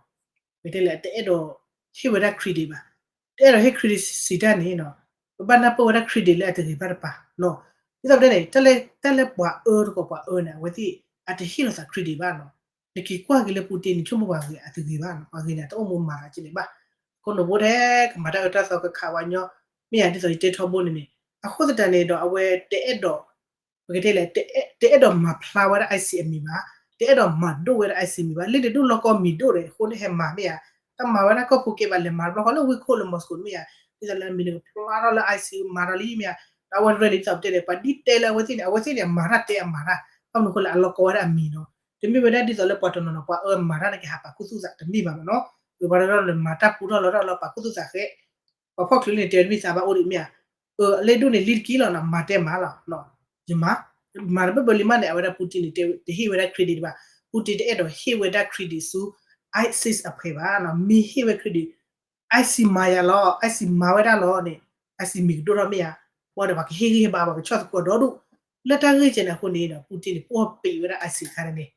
ပတဲလဲၣ် တအဲၣ်ဒိးဟ့ၣ်ဝဲဒၣ် credit ဘၣ်. တအဲၣ်ဒိးဟ့ၣ် credit စံးတၢ်န့ၣ်နီၤ ပဘၣ်နၢ်ပၢၢ်ဝဲဒၣ် credit လၢအတဂ့ၤဘၣ်တပၤနီၤ. ဒ်သိးပတဲန့ၣ် တၢ်လၢပှၤအၢတကိးပှၤအၢန့ၣ် အဝဲသ့ၣ် အတဟ့ၣ်လီၤသး credit ဘၣ်နီၤ. နက့ၤကွၢ်က့ၤလၢ Putin န့ၣ် ဆိကမိၣ်ပှၤဂ့ၤအတဂ့ၤဘၣ်နီၤ, ပှၤဂ့ၤန့ၣ် တအိၣ်မူမၤဂၤက့န့ၣ်ဘၣ်. ခိၣ်နူာ်ဖိထဲ ကမၤတၢ်အၢတၢ်သီကခးပှၤကညီ မ့ၢ်ယၤဒ်သိးယတဲထီဘိန့ၣ်န့ၣ် အဃိသတးန့ၣ်ဒီး အဝဲတအဲၣ်ဒိး ပကတဲလဲၣ် တအဲၣ်ဒိးမၤဖျါဝဲဒၣ် ISIS အမံၤဘၣ်, တအဲၣ်ဒိးမၤဒိၣ်ဝဲဒၣ် ISIS မံၤဘၣ်. လၢတဒိၣ်လီၢ်ကီၢ်မံၤဒိၣ်ဒီး အဃိန့ၣ်ဟဲမၤမ့ၢ်ဧါ, တၢ်မၤဝဲဒၣ်ကီၢ်ဖိကဲဘၣ် လဲၤမၤတဘျီဃီလၢဝ့ၢ်ခိၣ်လၢ Moscow မ့ၢ်ဧါ, ဒ်သိးလၢမံၤန့ၣ်ကဖျါထီၣ်လၢ ISIS မၤဒီးလံမ့ၢ်ဧါ, ဒီးအဝဲရဲၣ်လံဒ်သိးပတဲန့ၣ် ပှၤဒ်တဲလၢအဝဲသ့ၣ်န့ၣ် အဝဲသ့ၣ်န့ၣ် အမၤတၢ်တဲအမၤတၢ်, ဘၣ်မနုၤအဃိလၢအလီၢ်ကီဝဲဒၣ်အမံၤနီၤ. တမ့ၢ်ဝဲဒၣ်ဒ်သိးလၢပှၤတနီၤနီၤ ပှၤအၢမၤတၢ်န့ၣ် ကဟးပာ်ခူသူၣ်သးတမ့ၢ်ဘၣ်မ့ၢ်နီၤ. ပှၤတနီၤနီၤမၤတၢ်ပူထီၣ်လီၤတၢ်လီၤ ပာ်ခူသူၣ်သးဃဲ ပှၤဖီၣ်ချုးန့ၣ် တဲတမံၤသးဘၣ်အိၣ်ဒံးမ့ၢ်ဧါ, အလၢဒိၣ်န့ၣ် လံတကံလီၤနီၤ မၤတဲမၤလီၤ, ယမၤ, မၤတဘၣ်ဘၣ်လံမးန့ၣ် အဝဲဒၣ် Putin န့ၣ် တဟ့ၣ်ဝဲဒၣ် credit ဘၣ်. Putin တအဲၣ်ဒိးဟ့ၣ်ဝဲဒၣ် credit ဆူ ISIS အဖှဲးဘၣ်နီၤ, မ့ၢ်ဟ့ၣ်ဝဲ credit ISIS မၤယၤလီၤ, ISIS မၤဝဲဒၣ်လီၤန့ၣ် ISIS မံၤကဒိၣ်ထီၣ်မ့ၢ်ဧါ, ပှၤဒီးပှၤကဟ့ၣ်ဂံၢ်ဟ့ၣ်ဘါ ပှၤကဆီၣ်သကိးဒီဒူၣ်, လၢတၢ်ဂ့ၢ်ကဲန့ၣ်အဃိန့ၣ်ဒီး Putin န့ၣ် ပှီၢ်ပံးဝဲဒၣ် ISIS ခါန့ၣ်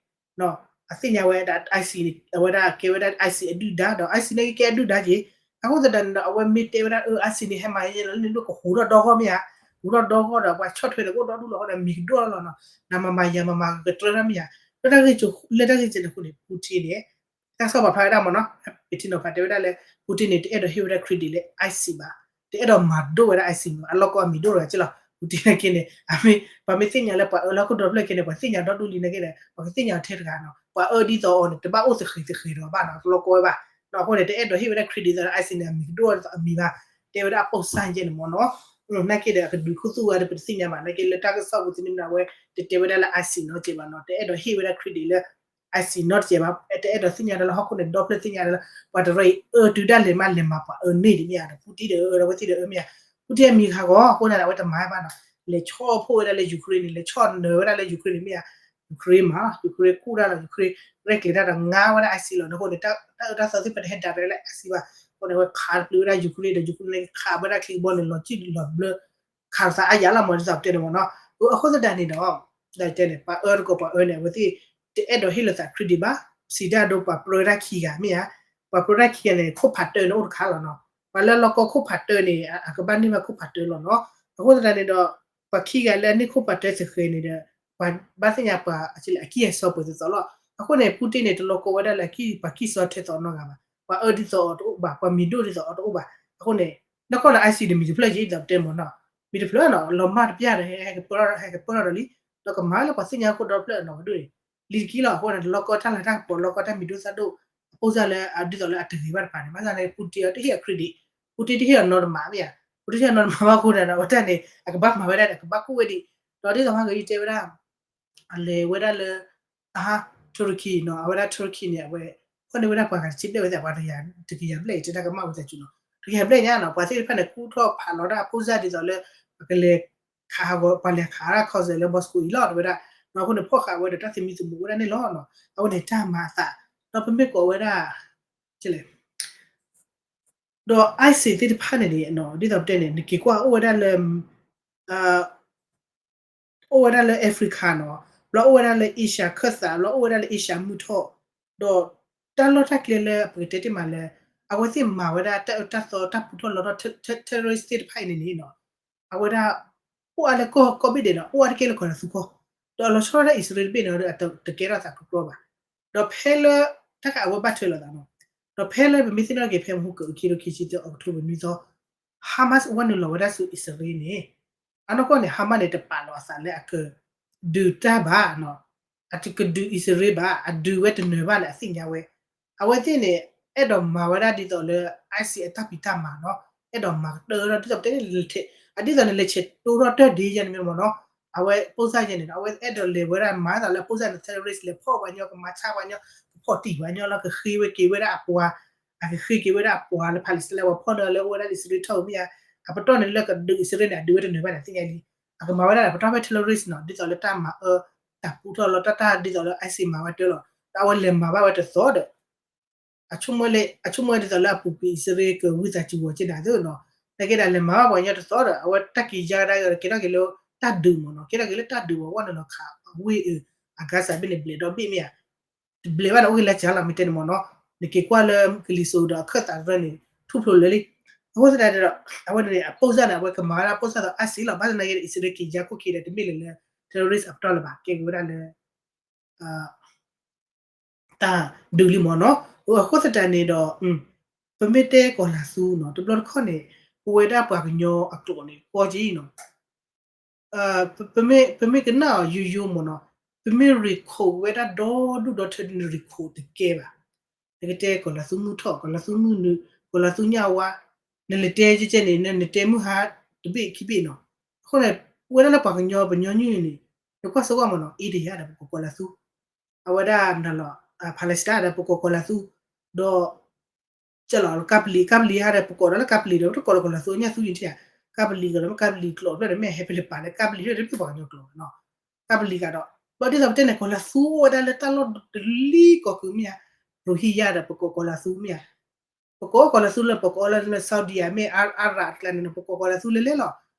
အသ့ၣ်ညါဝဲဒၣ် ISIS န့ၣ် အဝဲဒၣ်ကဲဝဲဒၣ် ISIS အဒုၣ်ဒါ ဒီး ISIS န့ၣ်ကကဲအဒုၣ်ဒါက့ၤ, အဃိသတးန့ၣ်ဒီး အဝဲမ့ၢ်တဲဝဲဒၣ် အ ISIS န့ၣ် ဟဲမၤယဲလီၤလၢန့ၣ်ဒိၣ်ကဟူးထီၣ်ဒီဂီၢ်မ့ၢ်ဧါ, ဟူးထီၣ်ဒီဂီၢ်ဒီး ပှၤဆီၣ်ထွဲဒီးကအိၣ်ဒီဒူၣ်လီၤဃိဒီး မံၤကဒိၣ်လီၤနီၤ, နမၤမၤယၤမၤမၤကတြၢတၢ်မ့ၢ်ဧါ, လၢတၢ်ဂ့ၢ်ကဲ လၢတၢ်ဂ့ၢ်ကဲန့ၣ်အဃိန့ၣ် Putin န့ၣ် တၢ်ကစီၣ်ပာ်ဖျါဝဲဒၣ်မ့ၢ်နီၤ, ပထံနီၤဖးတဲဝဲဒၣ်လၢ Putin န့ၣ် တအဲၣ်ဒိးဟ့ၣ်ဝဲဒၣ် credit လၢ ISIS ဘၣ်, တအဲၣ်ဒိးမၤဒိၣ်ဝဲဒၣ် ISIS မံၤဘၣ်, အလီၢ်ကီအမံၤဒိၣ်တဂၤက့လီၤ. Putin နာ်က့န့ၣ် အမ့ၢ် ပှၤမ့ၢ်သ့ၣ်ညါလၢပှၤအၢလၢဟီၣ်ခိၣ်ဒီဖျၢၣ်ကဲန့ၣ် ပှၤသ့ၣ်ညါဒီဒူၣ်လံနာ်က့ဒီး ပှၤကသ့ၣ်ညါအီၤထဲတဂၤနီၤ, ပှၤအၢဒ်သိးအီၤန့ၣ် တဘၣ်အိၣ်သဃ့းသဃ့းဒီးဘၣ်နီၤ, လီၢ်ကီဝဲဘၣ်, အဃိန့ၣ် တအဲၣ်ဒိးဟ့ၣ်ဝဲဒၣ် credit ဒီး ISIS န့ၣ် အမံၤကဒိၣ်ဒ်သိးအမံၤဘၣ်, တဲဝဲဒၣ်အပိာ်စၢ်ကဲန့ၣ်မ့ၢ်နီၤ, နာ်က့ဒီး အကဒုးခူသူၣ်ဝဲဒီး ပတသ့ၣ်ညါဘၣ်, နာ်က့လၢတၢ်ကစီၣ်ပူၤသန့မ့ၢ်ဝဲ တတဲဝဲဒၣ်လၢ ISIS နီတစဲးဘၣ်နီၤ, တအဲၣ်ဒိးဟ့ၣ်ဝဲဒၣ် credit လၢ ISIS နီတစဲးဘၣ်, တအဲၣ်ဒိးသ့ၣ်ညါဒီးလၢဟီၣ်ခိၣ်န့ၣ် ဒီဖျၢၣ်သ့ၣ်ညါဒီးလၢ ပှၤတရၢအံၤအၢတုၤဒၣ်လဲာ်မး လဲၤမၤပှၤအၢန့ၢ်ဒံးမ့ၢ်ဧါ, Putin ဒီးအၢဒီးအဝဲသ့ၣ်ဒီးအၢမ့ၢ်ဧါ, Putin အမံၤခါဂီၤ အဃိန့ၣ် အဝဲတမၤဘၣ်နီၤ, လဲၤဆီၣ်ဖှိၣ်ဝဲဒၣ်လၢ Ukraine န့ၣ် လဲၤဆီၣ်နၢၤဝဲဒၣ်လၢ Ukraine န့ၣ်မ့ၢ်ဧါ, Ukraine မး Ukraine ကူၣ်တၢ်လီၤ Ukraine ရဲၣ်ကျဲၤတၢ်ဒီးငါဝဲဒၣ် ISIS လီၤ, အဃိန့ၣ် တၢ်အၢတၢ်သီသ့ၣ်တဖၣ်တဟဲဒၣ်ဖဲလၢ ISIS ဘၣ်, အဃိန့ၣ် အဝဲခးပျုးဝဲဒၣ် Ukraine ဒီး Ukraine န့ၣ် ခးဝဲဒၣ်ချံကဘီန့ၣ် လီၤစုၣ်လီၤဘျၢ ခးသးအါယၤလီၤမ့ၢ် ဒ်သိးပတဲန့ၣ်မ့ၢ်နီၤ, အဃိသတးန့ၣ်ဒီး ဒ်တဲန့ၣ် ပှၤအၢတကိးပှၤအၢန့ၣ် အဝဲသ့ၣ် တအဲၣ်ဒိးဟ့ၣ်လိာ်သး credit ဘၣ်, စံးတၢ်ဒိပှၤပြၢတၢ်ခံဂၤမ့ၢ်ဧါ, ပှၤပြၢတၢ်ခံဂၤန့ၣ် ခိၣ်ဖးတၢန့ၣ်အိၣ်တခါလီၤနီၤ, ပှၤလၢလီၢ်ကီခိၣ်ဖးတၢန့ၣ် အကဘၣ်န့ၢ်ဘၣ်ခိၣ်ဖးတၢလီၤနီၤ, အဃိသတးန့ၣ်ဒီး ပှၤခံဂၤလၢအန့ၢ်ခိၣ်ဖးတၢသဃဲၤန့ၣ်ဒီး ပှၤဘၣ်သ့ၣ်ညါပှၤအကံၢ်အစီပှဲၤသိးသိးလီၤ, အဃိန့ၣ် Putin န့ၣ် တလီၢ်ကီဝဲဒၣ်လၢအကံၢ်ပှၤကံၢ်စီထဲသိးနီတဂၤဘၣ်, ပှၤအၢဒ်သိးအီၤတအိၣ်ဘၣ်, ပှၤမံၤဒိၣ်ဒ်သိးအီၤတအိၣ်ဘၣ်, အဃိန့ၣ် နီၢ်ကီၢ်န့ၣ် ISIS န့ၣ် မံၤတဖျၢၣ်ယံၤဒ်သိးပတဲမ့ၢ်နီၤ, မံၤတဖျၢၣ်နီၤ လီၤမၢ်တပျၢ်ဒီး ဟဲကပၢထီၣ်ဒီး ဒီးကမၤလၢပှၤသ့ၣ်ညါခိၣ်ဒီဖျၢၣ်နီၤ ဝဲဒၣ်န့ၣ် လံတကံလီၤ, အဃိန့ၣ် တလီၢ်ကီတၢ်လၤတၢ်ကပီၤ လီၢ်ကီတၢ်မံၤဒိၣ်သၣ်ဒိၣ် အပိၢ်စၢ်လၢအဒ်သိးလၢအတဂ့ၤဘၣ်တဖၣ်န့ၣ် ဘၣ်ဆၣ်န့ၣ် Putin အတဟ့ၣ်အီၤ credit, Putin တဟ့ၣ်အီၤနီတမံၤမ့ၢ်ဧါ, Putin တဟ့ၣ်အီၤနီတမံၤဘၣ်အဃိန့ၣ်ဒီး အဝဲတၢ်န့ၣ် အကဘၣ်မၤဝဲဒၣ်န့ၣ် အကဘၣ်ကူၣ်ဝဲဒံး, ဒီးဒ်သိးမ့ၢ်ကယတဲဝဲဒၣ် အလဲၤဝဲဒၣ်လၢ အဟါ Turkey နီၤ, အဝဲဒၣ် Turkey န့ၣ် အဝဲ ဖီၣ်န့ၢ်ဝဲဒၣ်ပှၤဂၤတဆံဘျဲၣ်ဝဲသ့ၣ် ပှၤတကယၤ တကယၤဘျဲၣ်အံၤ တဲတၢ်ကမၣ်ဝဲသးစူၤနီၤ, တကဟဲဘျဲၣ်ညါနီၤ ပှၤသ့ၣ်တဖၣ်န့ၣ် ကူၣ်ထီၣ်ဖးလီၤတၢ်ဖိစၢ်ဒ်သိးလၢ ပကလဲၤခးဟးဂီၤ ပှၤလဲၤခးတၢ်ခီစၢၤလၢ Moscow အံၤလီၤ တဲဝဲဒၣ်. အဃိန့ၣ် ဖီၣ်ဃာ်ဝဲဒီးတၢ်သမံသမိးအိၣ်ဝဲဒၣ်န့ၣ်လီၤ. အဝဲန့ၣ်တၢ်မၤအသး ဒီးပမ့ၢ်ကိးဝဲဒၣ် လဲၣ် ဒီး ISIS သ့ၣ်တဖၣ်န့ၣ်န့ၣ် ဒ်သိးပတဲန့ၣ် နက့ၤကွၢ်အိၣ်ဝဲဒၣ်လၢ အိၣ်ဝဲဒၣ်လၢ Africa နီၤ, ဘျီအိၣ်ဝဲဒၣ်လၢ Asia ခၢၣ်သး, ဘျီအိၣ်ဝဲဒၣ်လၢ Asia မုၢ်ထီၣ်, ဒီးတၢ်လီၢ်တၢ်ကျဲလၢပကတဲတ့ၢ်မးလၢ အဝဲသ့ၣ်မၤဝဲဒၣ်တၢ်အၢတၢ်သီတၢ်ပူထီၣ်လီထီၣ် terrorist သ့ၣ်တဖၣ်အံၤန့ၣ်န့ၣ်နီၤ, အဝဲဒၣ် အိၣ်အါလၢကီၢ်ကီၢ်ဘ့ၣ်ဒဲးနီၤ, အိၣ်အါတက့ၢ်လၢကီၢ်လၤသူကီၢ်, ဒီးအလီၤဆီဒၣ်တၢ်အံၣ်စရ့လးတဘ့ၣ်န့ၣ်ဒီး အတကဲထီၣ်သးကကြီဘၣ်. ဒီးဖဲလၢ တၢ်ခါအဝဲဘၣ်ထွဲလိာ်သးနီၤ, ဒီးဖဲလၢပမ့ၢ်သ့ၣ်နီၣ်က့ၤဖဲမဟူကၢအခံဒီးခံဆံသၢ October နွံသီ Hamas ဝဲနုာ်လီၤဝဲဒၣ်ဆူအံၣ်စရ့လးန့ၣ်, အနီၢ်ကီၢ်န့ၣ် Hamas န့ၣ် တပာ်လီၤအသးလၢအကဒုးတၢ်ဘၣ်နီၤ, အတကဒုးအံၣ်စရ့လးဘၣ်, အဒုးဝဲတနၢၤဘၣ်န့ၣ် အသ့ၣ်ညါဝဲ. အဝဲသ့ၣ်န့ၣ် အဲၣ်ဒိးမၤဝဲဒၣ်ဒ်သိးလၢ ISIS အတၢ်ဖံးတၢ်မၤနီၤ, အဲၣ်ဒိးမၤကတၢၢ်ဒီး ဒ်သိးပတဲန့ၣ် အဒ်သိးန့ၣ် လဲၤဆဲးတိထီၣ်တၢ်ဒ်ယဲန့ၣ်မ့ၢ်နီၤ, အဝဲပိၢ်စၢ်ယဲန့ၣ်ဒီး အဝဲအဲၣ်ဒိးလဲၤဝဲဒၣ်မၤသးလၢပိၢ်စၢ်န့ၣ် terrorist လဲၤဖီၣ်ပှၤညီ ကမၤဆါပှၤညီ ကဖီၣ်တံၢ်ပှၤညီလီၤ ကဃ့ဝဲက့ၤဝဲဒၣ်အပှၤ, အကဃ့က့ၤဝဲဒၣ်အပှၤလၢ Palestine လၢပှၤဖီၣ်န့ၢ်လၢအိၣ်ဝဲဒၣ်လၢအံၣ်စရ့လးထီၣ်မ့ၢ်ဧါ, အပတီၢ်န့ၣ်လၢကဒုးအံၣ်စရ့လးန့ၣ် အဒုးဝဲတနၢၤဘၣ်န့ၣ် သ့ၣ်ညါလံ. အကမၤဝဲဒၣ်ပတီၢ်ဖဲ terrorist နီၤ, ဒ်သိးလၢတၢ်မၤအၢ တၢ်ပူထီၣ်လီၤတၢ်တၢ်ဒ်သိးလၢ ISIS မၤဝဲတၢ်လီၤ, ဒီးအဝဲလဲၤမၤဘၣ်ဝဲတသီဒီး အဆိကမိၣ်လၢ အဆိကမိၣ်ဝဲဒ်သိးလၢအပူၤကွံာ်အံၣ်စရ့လးကဝံသးစူၤအီၤက့နၤသ့နီၤ, နာ်က့ဒီးလဲၤမၤဘၣ်ပှၤကညီတသီဒီး အဝဲတၢ်က့ၤယါကဒါက့ၤဒီးက့ၤထီၣ်က့ၤလၢတၢ်ဒုးမ့ၢ်နီၤ, က့ၤထီၣ်က့ၤလၢတၢ်ဒုးဝဲဝဲန့ၣ်လီၤခး အဝ့ၢ်အ အဂါစးဘ့ၣ်န့ၣ် ဘျဲးဒီဘ့ၣ်မ့ၢ်ဧါ, တဘျဲးဘၣ်န့ၣ် အိၣ်က့ၤလၢကၢ်လီၤ မ့ၢ်တဲန့ၣ်မ့ၢ်နီၤ, နက့ၤကွၢ်လၢကလံၤစိးဒီးအခၢၣ်သးတရၢန့ၣ် ထူၣ်ဖျိးလၢာ်လံ. အဃိသတးဒီး အဝဲန့ၣ် အပိၢ်စၢ်န့ၣ် အဝဲကမၤဝဲဒၣ်ပိၢ်စၢ်ဒီး ISIS လီၤ, ဘၣ်ဆၣ်သနာ်က့ဒီး အံၣ်စရ့လးက့ၤယါခိၣ်ခံဒီး တမ့ၢ်လၢ terrorist အပတီၢ်လၢၤဘၣ်, ကဲက့ၤဝဲဒၣ်လၢ တၢ်ဒုးလံမ့ၢ်နီၤ. အဃိသတးန့ၣ်ဒီး ပမ့ၢ်တဲကီၢ်လၤသူနီၤ, တဘျီတခီၣ်န့ၣ် ပဝဲဒၣ်ပှၤကညီအကျိာ်န့ၣ် ကီက့နီၤ, ပမ့ၢ်ကနၣ်အီၤယိယိမ့ၢ်နီၤ, ပမ့ၢ် recall ဝဲဒၣ်ဒီဒူၣ်ဒီထၢန့ၣ် recall တကဲဘၣ်. နကတဲကီၢ်လၤသူမုၢ်ထီၣ်, ကီၢ်လၤသူမုၢ်နုာ်, ကီၢ်လၤသူညၣ်ဝါ, နလဲၤတဲကဲကဲန့ၣ် နတဲမုၢ်ဟါတဘ့ၣ်ခံဘ့ၣ်နီၤ. အဃိန့ၣ် ဝဲဒၣ်လၢပှၤကညီပညီနုၢ်န့ၣ် နကွၢ်စ့ၢ်ကီးမ့ၢ်နီၤ, India ဒီးပကိးကီၢ်လၤသူ, အဝဲဒၣ်နလီၤ Palestine ဒီးပကိးကီၢ်လၤသူ, ဒီး ကလီၤ ကပလံၤ, ကပလံၤဟါဒီးပကိးဒီးလၢကပလံၤဒီး တကိးလၢကီၢ်လၤသူညၣ်သူယံၤထံဧါ, ကပလံၤကီးဒီး ကပလံၤကျိာ်ဖျၢၣ်ဒီး မ့ၢ်ဟဲဖဲလဲၣ်ပာ်လၢကပလံၤဖျၢၣ်ဒီး မ့ၢ်ပှၤကညီကျိာ်နီၤ. ကပလံၤကဒီး ဘၣ်ဒ်သိးပတဲန့ၣ် ကီၢ်လၤသူအိၣ်ဝဲဒၣ်လၢတၢ်လီၢ်တလံၤကီၢ်ကုာ်မ့ၢ်ဧါ, Rohingya ဒီးပကိးကီၢ်လၤသူမ့ၢ်ဧါ, ပကိးကီၢ်လၤသူလၢပကိးလၢ Saudi မ့ၢ် Arab တကျါန့ၣ် ပကိးကီၢ်လၤသူလဲၤလဲၤလီၤ.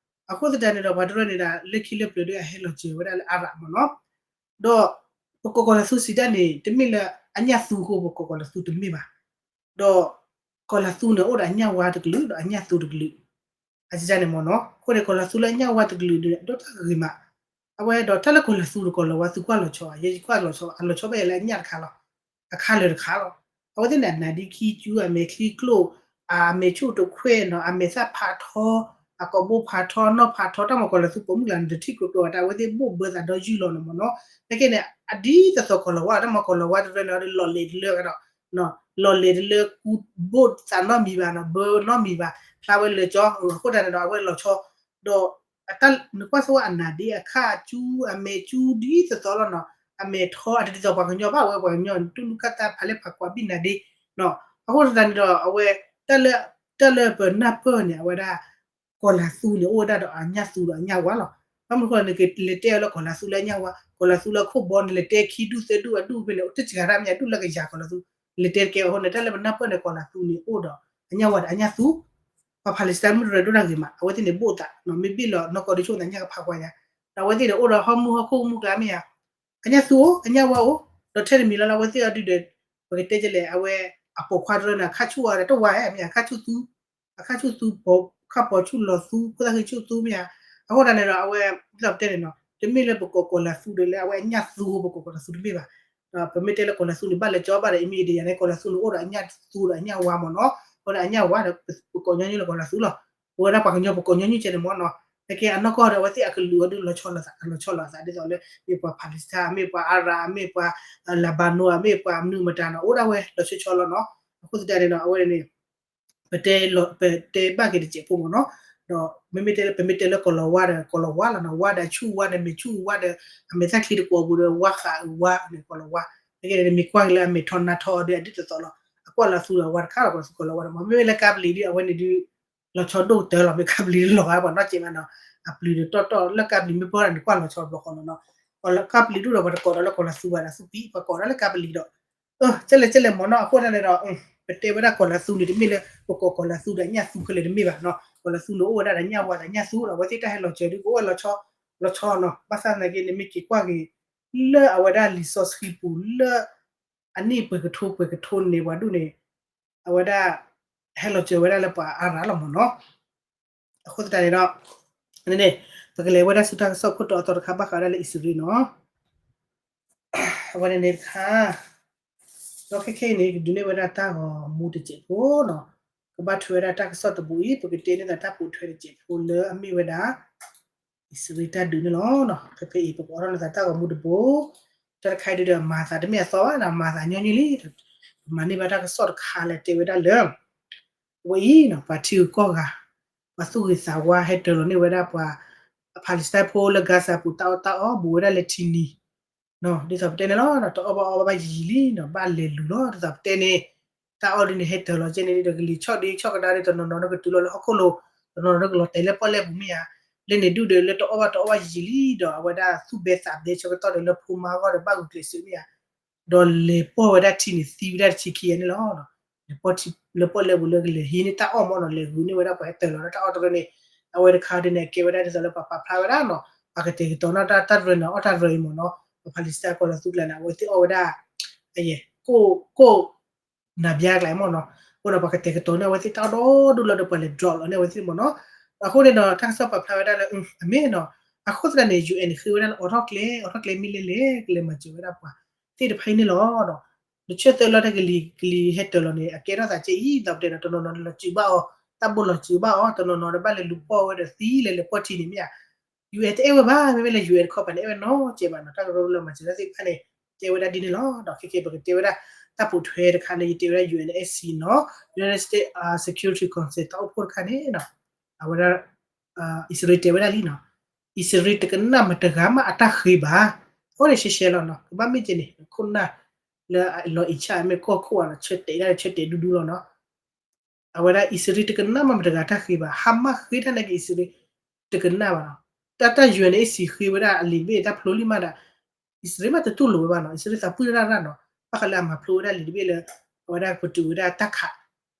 အဃိသတးန့ၣ်ဒီး ပှၤတရၢန့ၣ်ဒီး လၢခံလၢပျၢၤဒီးအဟဲလီၤစၢၤဝဲဒၣ်လၢ Arab မ့ၢ်နီၤ. ဒီး ပကိးကီၢ်လၤသူစံးတၢ်န့ၣ် တမ့ၢ်လၢအညၣ်သူအဃိ ပကိးကီၢ်လၤသူတမ့ၢ်ဘၣ်. ဒီး ကီၢ်လၤသူန့ၣ် အိၣ်ဒီးအညၣ်ဝါတကလုာ် ဒီးအညၣ်သူတကလုာ် အန့ၣ်မ့ၢ်နီၤ. အဃိန့ၣ် ကီၢ်လၤသူလၢအညၣ်ဝါတကလုာ်န့ၣ် ဒိၣ်တၢ်ဂ့ၤမး. အဝဲဒီးတၢ်လၢကီၢ်လၤသူဒီးကီၢ်လီၤဝါ သုကွၢ်လီၤဆီဧါ, ယဲယကွၢ်လီၤဆီ အလီၤဆီဘၣ်ယဲလၢအညၣ်တခါလီၤ. အခါလၢာ်တခါလီၤ. အဝဲသ့ၣ်န့ၣ် အနါဒ့ခံကၠူ အမဲာ်ချံကျိၣ် အမဲာ်ဆူၣ်တခွဲးနီၤ အမဲာ်သၣ်ဖးထီ အကိာ်ဘိဖးထီ နီၢ်ဖးထီ တၢ်မၤကီၢ်လၤသူပိာ်မုၣ်ကျါန့ၣ် တထံၣ်ကျိကျိဘၣ် တၢ်အဝဲသ့ၣ်ဘိၣ်ဘၢသးဒီယုၢ်လီၤန့ၣ်မ့ၢ်နီၤ. နာ်က့န့ၣ် အဒ်သိးသိးကီၢ်လီၤဝါ တၢ်မၤကီၢ်လီၤဝါတရၢန့ၣ် လီၢ်လဲၤတလၢကဒီး လီၢ်လဲၤတလၢကူဘိၣ်သးနီတမံၤဘၣ်နီၤ ဘၢနီတမံၤဘၣ် ဖျါဝဲလၢာ်ကၠီ အဃိသတးန့ၣ်ဒီး အဝဲလီၤဆီ ဒီး နကွၢ်စ့ၢ်ကီးအနါဒ့အခါအကၠူ အမဲာ်ကၠူဒ်သိးသိးလီၤနီၤ အမဲာ်ထီ အတဒ်သိးပှၤကညီဘၣ် အဝဲပှၤကညီတူၢ်လူၢ်ခၣ်သၣ်ဖးလဲၢ်ဖးကွၢ်ဘံၣ်နါဒ့ အဃိသတးန့ၣ်ဒီး အဝဲ တၢ်လၢ တၢ်လၢပနၢ်ပၢၢ်န့ၣ် အဝဲဒၣ် ကီၢ်လၤသူန့ၣ် အိၣ်ဝဲဒၣ်ဒီးအညၣ်သူဒီးအညၣ်ဝါလီၤ. ဘၣ်မနုၤဃိ နကလဲၤတဲအီၤလၢကီၢ်လၤသူလၢအညၣ်ဝါ ကီၢ်လၤသူလၢခိၣ်ဘီ နလဲၤတဲခံဒူၣ်သၢဒူၣ်အဒူၣ်ဖဲန့ၣ် တစှၤတၢ်မ့ၢ်အဒူၣ်လၢကယၤကီၢ်လၤသူ နလဲၤတဲတကဲဘၣ်အဃိန့ၣ် တၢ်လၢပနၢ်ပၢၢ်န့ၣ် ကီၢ်လၤသူန့ၣ် အိၣ်ဒီးအညၣ်ဝါဒီးအညၣ်သူ ပှၤ Palestine မုၢ်တရၢဒိၣ်တၢ်ဂ့ၤမး အဝဲသ့ၣ်န့ၣ် ဘိၣ်သး မ့ၢ်ဘ့ၣ်လီၤနီၢ်ကီၢ်ဒ်ဆိၣ်သးညၣ်ကဖးကွၢ်ညါ ဒီးအဝဲသ့ၣ်န့ၣ် အိၣ်ဒီးဟီၣ်မုၢ်ဟီၣ်ခိၣ်မုၢ်ကျါမ့ၢ်ဧါ အညၣ်သူအိၣ် အညၣ်ဝါအိၣ် ဒီးထဲတမံၤလီၤလၢအဝဲသ့ၣ်အဒုဒီး ပကတဲဒ်လဲၣ် အဝဲ အပိာ်ခွါတရၢန့ၣ် အခါဆူၣ်ဝဲဒီးတဝါဟဲမ့ၢ်ဧါ အခါဆူၣ်သူ အခါဆူၣ်သူ ခါပိာ်ဆူၣ်လီၤသူ ခိၣ်သၣ်ဃံဆူၣ်သူမ့ၢ်ဧါ အဃိသတးန့ၣ်ဒီး အဝဲ ဒ်သိးပတဲန့ၣ်နီၤ တမ့ၢ်လၢပကိးကီၢ်လၤသူဒီးလၢအဝဲအညၣ်သူအဃိ ပကိးကီၢ်လၤသူတမ့ၢ်ဘၣ် ဒီးပမ့ၢ်တဲလၢကီၢ်လၤသူန့ၣ် ဘၣ်လဲၤကၠီဘၣ်ဒီး အမ့ၢ်အဒံးယၤန့ၣ် ကီၢ်လၤသူန့ၣ် အိၣ်ဒီးအညၣ်သူဒီးအညၣ်ဝါမ့ၢ်နီၤ အိၣ်ဒီးအညၣ်ဝါဒီး ပကိးညီနုၢ်လၢကီၢ်လၤသူလီၤ ပဝဲဒၣ်ပှၤကညီပကိးညီနုၢ်ကဲန့ၣ်မ့ၢ်နီၤ နာ်က့အနီၢ်ကီၢ်ဒီး အဝဲသ့ၣ်အကလုာ်အီၤဒုးလီၤဆီလိာ်သး လီၤဆီလိာ်အသးဒ်သိးလၢ မ့ၢ်ပှၤ Palestine မ့ၢ်ပှၤ Arab မ့ၢ်ပှၤ Lebanon မ့ၢ်ပှၤမနုၤမတၤနီၤ အိၣ်ဒၣ်ဝဲလီၤဆီဆီလီၤနီၤ အဃိသတးန့ၣ်ဒီး အဝဲန့ၣ် ပတဲ ပတဲဘၣ်က့ၤတစဲးဖိမ့ၢ်နီၤ ဒီးမ့မ့ၢ်တဲလၢ ပမ့ၢ်တဲလၢကီၢ်လီၤဝါဒီး ကီၢ်လီၤဝါလီၤနီၤ ဝါဒီးဆူၣ်ဝါဒီး မဲာ်ဆူၣ်ဝါဒီး အမဲာ်သၣ်ချံတကွီၤပူၤဒီး ဝါဃးအဝါန့ၣ် ကီၢ်လီၤဝါ နာ်က့န့ၣ် မ့ၢ်ကွၢ်က့ၤလၢအမဲာ်ထီနါထီအီၤဒီး အဒ်သိးသိးလီၤ ကွၢ်လီၤသူဒီးဝါတခါလီၤ ကီၢ်လီၤသူကီၢ်လီၤဝါဒီး မ့မ့ၢ်လၢကါပလံၤဒ်အဝဲန့ၣ်ဒုး လီၤဆီဒိၣ်ကတၢၢ်လီၤ မ့ၢ်ကါပလံၤလီၤဂာ်ပှၤနီၢ်ကဲးမးနီၤ အပျုၤဒီးတီၢ်တီၢ်လၢကါပလံၤမ့ၢ်ပၢၢ်ဒၣ်န့ၣ် ကွၢ်လီၤဆီတဘျီဃီလီၤနီၤ ကါပလံၤဒိၣ်ဒီးပှၤတကိးဒီးလၢကီၢ်လီၤသူဘၣ်ဒီးသူပံၤ ပှၤကိးဒီးလၢကါပလံၤဒီး ကဲလဲၣ်ကဲလဲၣ်မ့ၢ်နီၤ အဃိသတးန့ၣ်ဒီး ပတဲဝဲဒၣ်ကီၢ်လီၤသူန့ၣ် တမ့ၢ်လၢ ပကိးကီၢ်လီၤသူဒီးညၣ်သူခဲလၢာ်တမ့ၢ်ဘၣ်နီၤ ကီၢ်လီၤသူန့ၣ်အိၣ်ဝဲဒၣ်ဒီးညၣ်ဝါဒီးညၣ်သူဒီး အဝဲသ့ၣ်တၢ်ဟဲလီၤစၢၤဒ်ကအိၣ်ဝဲလီၤဆီ လီၤဆီနီၤ ဘၣ်ဆၣ်သနာ်က့န့ၣ် မ့ၢ်က့ၤကွၢ်က့ၤ လၢအဝဲဒၣ်လံာ်စီဆှံပူၤလၢ အနံၣ်ပှဲၤကထိပှဲၤကထိန့ၣ်ပှၤဒူၣ်န့ၣ် အဝဲဒၣ် ဟဲလီၤစၢၤဝဲဒၣ်လၢပှၤအါရၤလီၤမ့ၢ်နီၤ အဃိသတးန့ၣ်ဒီး န့ၣ် ပကလဲၤဝဲဒၣ်ဆူတၢ်ကစီၣ်ခိၣ်တီအသီတခါဘၣ်ဃးဝဲဒၣ်လၢအံၣ်စရ့လးနီၤ အဝဲန့ၣ်န့ၣ်တခါ ဒီးခဲခဲအံၤန့ၣ် ကဒုးနဲၣ်ဝဲဒၣ်တၢ်ဂီၤမူတစဲးဖိနီၤ ကဘၣ်ထွဲဝဲဒၣ်တၢ်ကစီၣ်တဘိအံၤ ပကတဲန့ၢ်သးတၢ်ပိာ်ထွဲတစဲးဖိလၢအမ့ၢ်ဝဲဒၣ် အံၣ်စရ့လးတၢ်ဒုးန့ၣ်လီၤ. ဖဲဖဲအံၤ ပကအိးထီၣ်န့ၢ်သးတၢ်ဂီၤမူတဘိ တၢ်တခါအံၤဒုးဒီး မၤသးတမ့ၢ်အသီဘၣ်နီၤ မၤသးညီနုၢ်လံ မၤန့ၢ်ဘၣ်တၢ်ကစီၣ်တခါလၢတဲဝဲဒၣ်လၢ ဝဲအံၤနီၤ ပှၤထံဂုၤကီၢ်ဂၤ ပှၤသူၣ်ဂ့ၤသးဝါဟဲတၢၤလီၤန့ၢ်ဝဲဒၣ်ပှၤ Palestineဖိလၢ Gaza ပူၤတၢ်အီၣ်တၢ်အီ ဘူးဝဲဒၣ်လၢထံနံၤ ဒ်သိးပတဲန့ၣ်လီၤ တအီၣ်ဘၣ်အီဘၣ်ယံာ်ယံာ်လံနီၤ ဘၣ်လဲၤလူၤလီၤ ဒ်သိးပတဲန့ၣ် တၢ်အီၣ်ဒ်န့ၣ် ဟဲတၢၤလီၤကဲန့ၣ်ဒီး ကလံၤဆီၣ်ဒ့ဆီၣ်ကဒါဒီး တနီၤနီၤကတုၤလီၤလၢဟီၣ်ခိၣ်လိၤ တနီၤနီၤကလီၤတဲာ်လၢပီၣ်လဲၣ်ပူၤမ့ၢ်ဧါ လၢန့ၣ်ဒုးဒီးလၢတအီၣ်ဘၣ်တအီဘၣ်ယံာ်ယံာ်လံဒီး အဝဲဒၣ်သူၣ်ဘဲသးဘဲဆၢကတီၢ်ဒီးလၢဖိမါအဂီၢ်ဒီးဘၣ်ဂုာ်ကျဲးစၢးမ့ၢ်ဧါ ဒီးလဲၤပိာ်ဝဲဒၣ်ထံန့ၣ်သံဝဲဒၣ်တဆံခံဂၤန့ၣ်လီၤ. လဲၤပိာ်ထံလၢပီၣ်လဲၣ်ပူၤလၢကလဲၤဟံးန့ၢ်တၢ်အီၣ်မ့ၢ်နီၤ လဲၤဂုာ်န့ၢ်ဝဲဒၣ်ပှၤဟဲတၢၤလီၤတၢ်အီၣ်တရၢန့ၣ် အဝဲတခါဒ်န့ၣ် အကဲဝဲဒၣ်ဒ်သိးလၢပှၤပာ်ဖျါဝဲဒၣ်နီၤ ပှၤကတဲာ်ကတီၤန့ၢ်တၢ်တရၢန့ၣ် အီၣ်တၢ်တရၢအံၤမ့ၢ်နီၤ ပှၤ Palestine ကီၢ်လီၤသူကျါန့ၣ် အဝဲသ့ၣ်အီၣ်ဝဲဒၣ် အယဲၢ် ကိၣ် ကိၣ် နၤဘျါကျါမ့ၢ်နီၤ အဃိဒီးပှၤကတဲာ်ကတီၤန့ၢ်အဝဲသ့ၣ်တၢ်အီၣ်ဒီဒူၣ်လီၤဒီးပှၤလဲၤ drop လီၤန့ၢ်အဝဲသ့ၣ်မ့ၢ်နီၤ အဃိန့ၣ်ဒီးတၢ်ကစီၣ်ပာ်ဖျါဝဲဒၣ်လၢ အမ့ၢ်နီၤ အဃိသတးန့ၣ် UN န့ၣ်ဃ့ဝဲဒၣ်လၢအိးထီၣ်ကျဲ အိးထီၣ်ကျဲမ့ၢ်လဲၣ်လဲၣ် ကလဲၤမၤစၢၤဝဲဒၣ်ပှၤသ့ၣ်တဖၣ်အံၤန့ၣ်လီၤ. နဆၢသၢလီၤတၢ်ကလံၤ ကလံၤဟဲတၢၤလီၤန့ၣ် အကဲထီၣ်သးကဲအံၤ ဒီးပတဲဒီးတနီၤနီၤလီၤစုးဘၣ်အီၤ တၢ်ဘိၣ်လီၤစုးဘၣ်အီၤ တနီၤနီၤဒီးဘၣ်လဲၤလူၤပိာ်ဝဲဒီးသံလဲၤလဲၤပိာ်ထံန့ၣ်မ့ၢ်ဧါ UN တအဲၣ်ဝဲဘၣ် မ့မ့ၢ်လၢ UN တခီပၤန့ၣ် အဲၣ်ဝဲနီတမံၤမ့ၢ်နီၤ တၢ်ကရၢကရိလၢမၤစၢၤတၢ်သ့ၣ်တဖၣ်န့ၣ် တဲဝဲဒၣ်ဒ်န့ၣ်လီၤ. ဒီးခဲကဲပကတဲဝဲဒၣ် တၢ်ပိာ်ထွဲတခါလၢယတဲဝဲဒၣ် UNSC နီၤ United States Security Council တၢ်အိၣ်ဖှိၣ်တခါန့ၣ် အဝဲဒၣ် အံၣ်စရ့လးတဲဝဲဒၣ်လံနီၤ အံၣ်စရ့လးတကနၣ်မတၤတဂၤမးအတၢ်ဃ့ဘၣ် အဃိန့ၣ်ရှဲရှဲလီၤနီၤ ကဘၣ်မ့ၢ်ကဲန့ၣ် ခိၣ်နၢ်လၢအလီၤအံၤဆၣ်မ့ၢ်ကီၢ်ခိၣ်အနီၤ ဆၢတဲာ်ဒၣ်ဆၢတဲာ်ဒူဒူလီၤနီၤ အဝဲဒၣ်အံၣ်စရ့လးတကနၣ်မးမတၤတဂၤတၢ်ဃ့ဘၣ် ဟါမးဃ့တၢ်န့ၣ်က့ၤအံၣ်စရ့လး တကနၣ်ဘၣ်နီၤ တၢ်တၢ် UNSC ဃ့ဝဲဒၣ်အလံာ်တဘ့ၣ်တၢ်ဖျိလံမးဒီး အံၣ်စရ့လးမးတတူၢ်လိာ်ဝဲဘၣ်နီၤ အံၣ်စရ့လးသးပှၢ်တၢ်ရၣ်နီၤ ဘၣ်ဃးလၢအမၤဖျိဝဲဒၣ်လံာ်တဘ့ၣ်လၢ အဝဲဒၣ်ပတုာ်ဝဲဒၣ်တၢ်ခး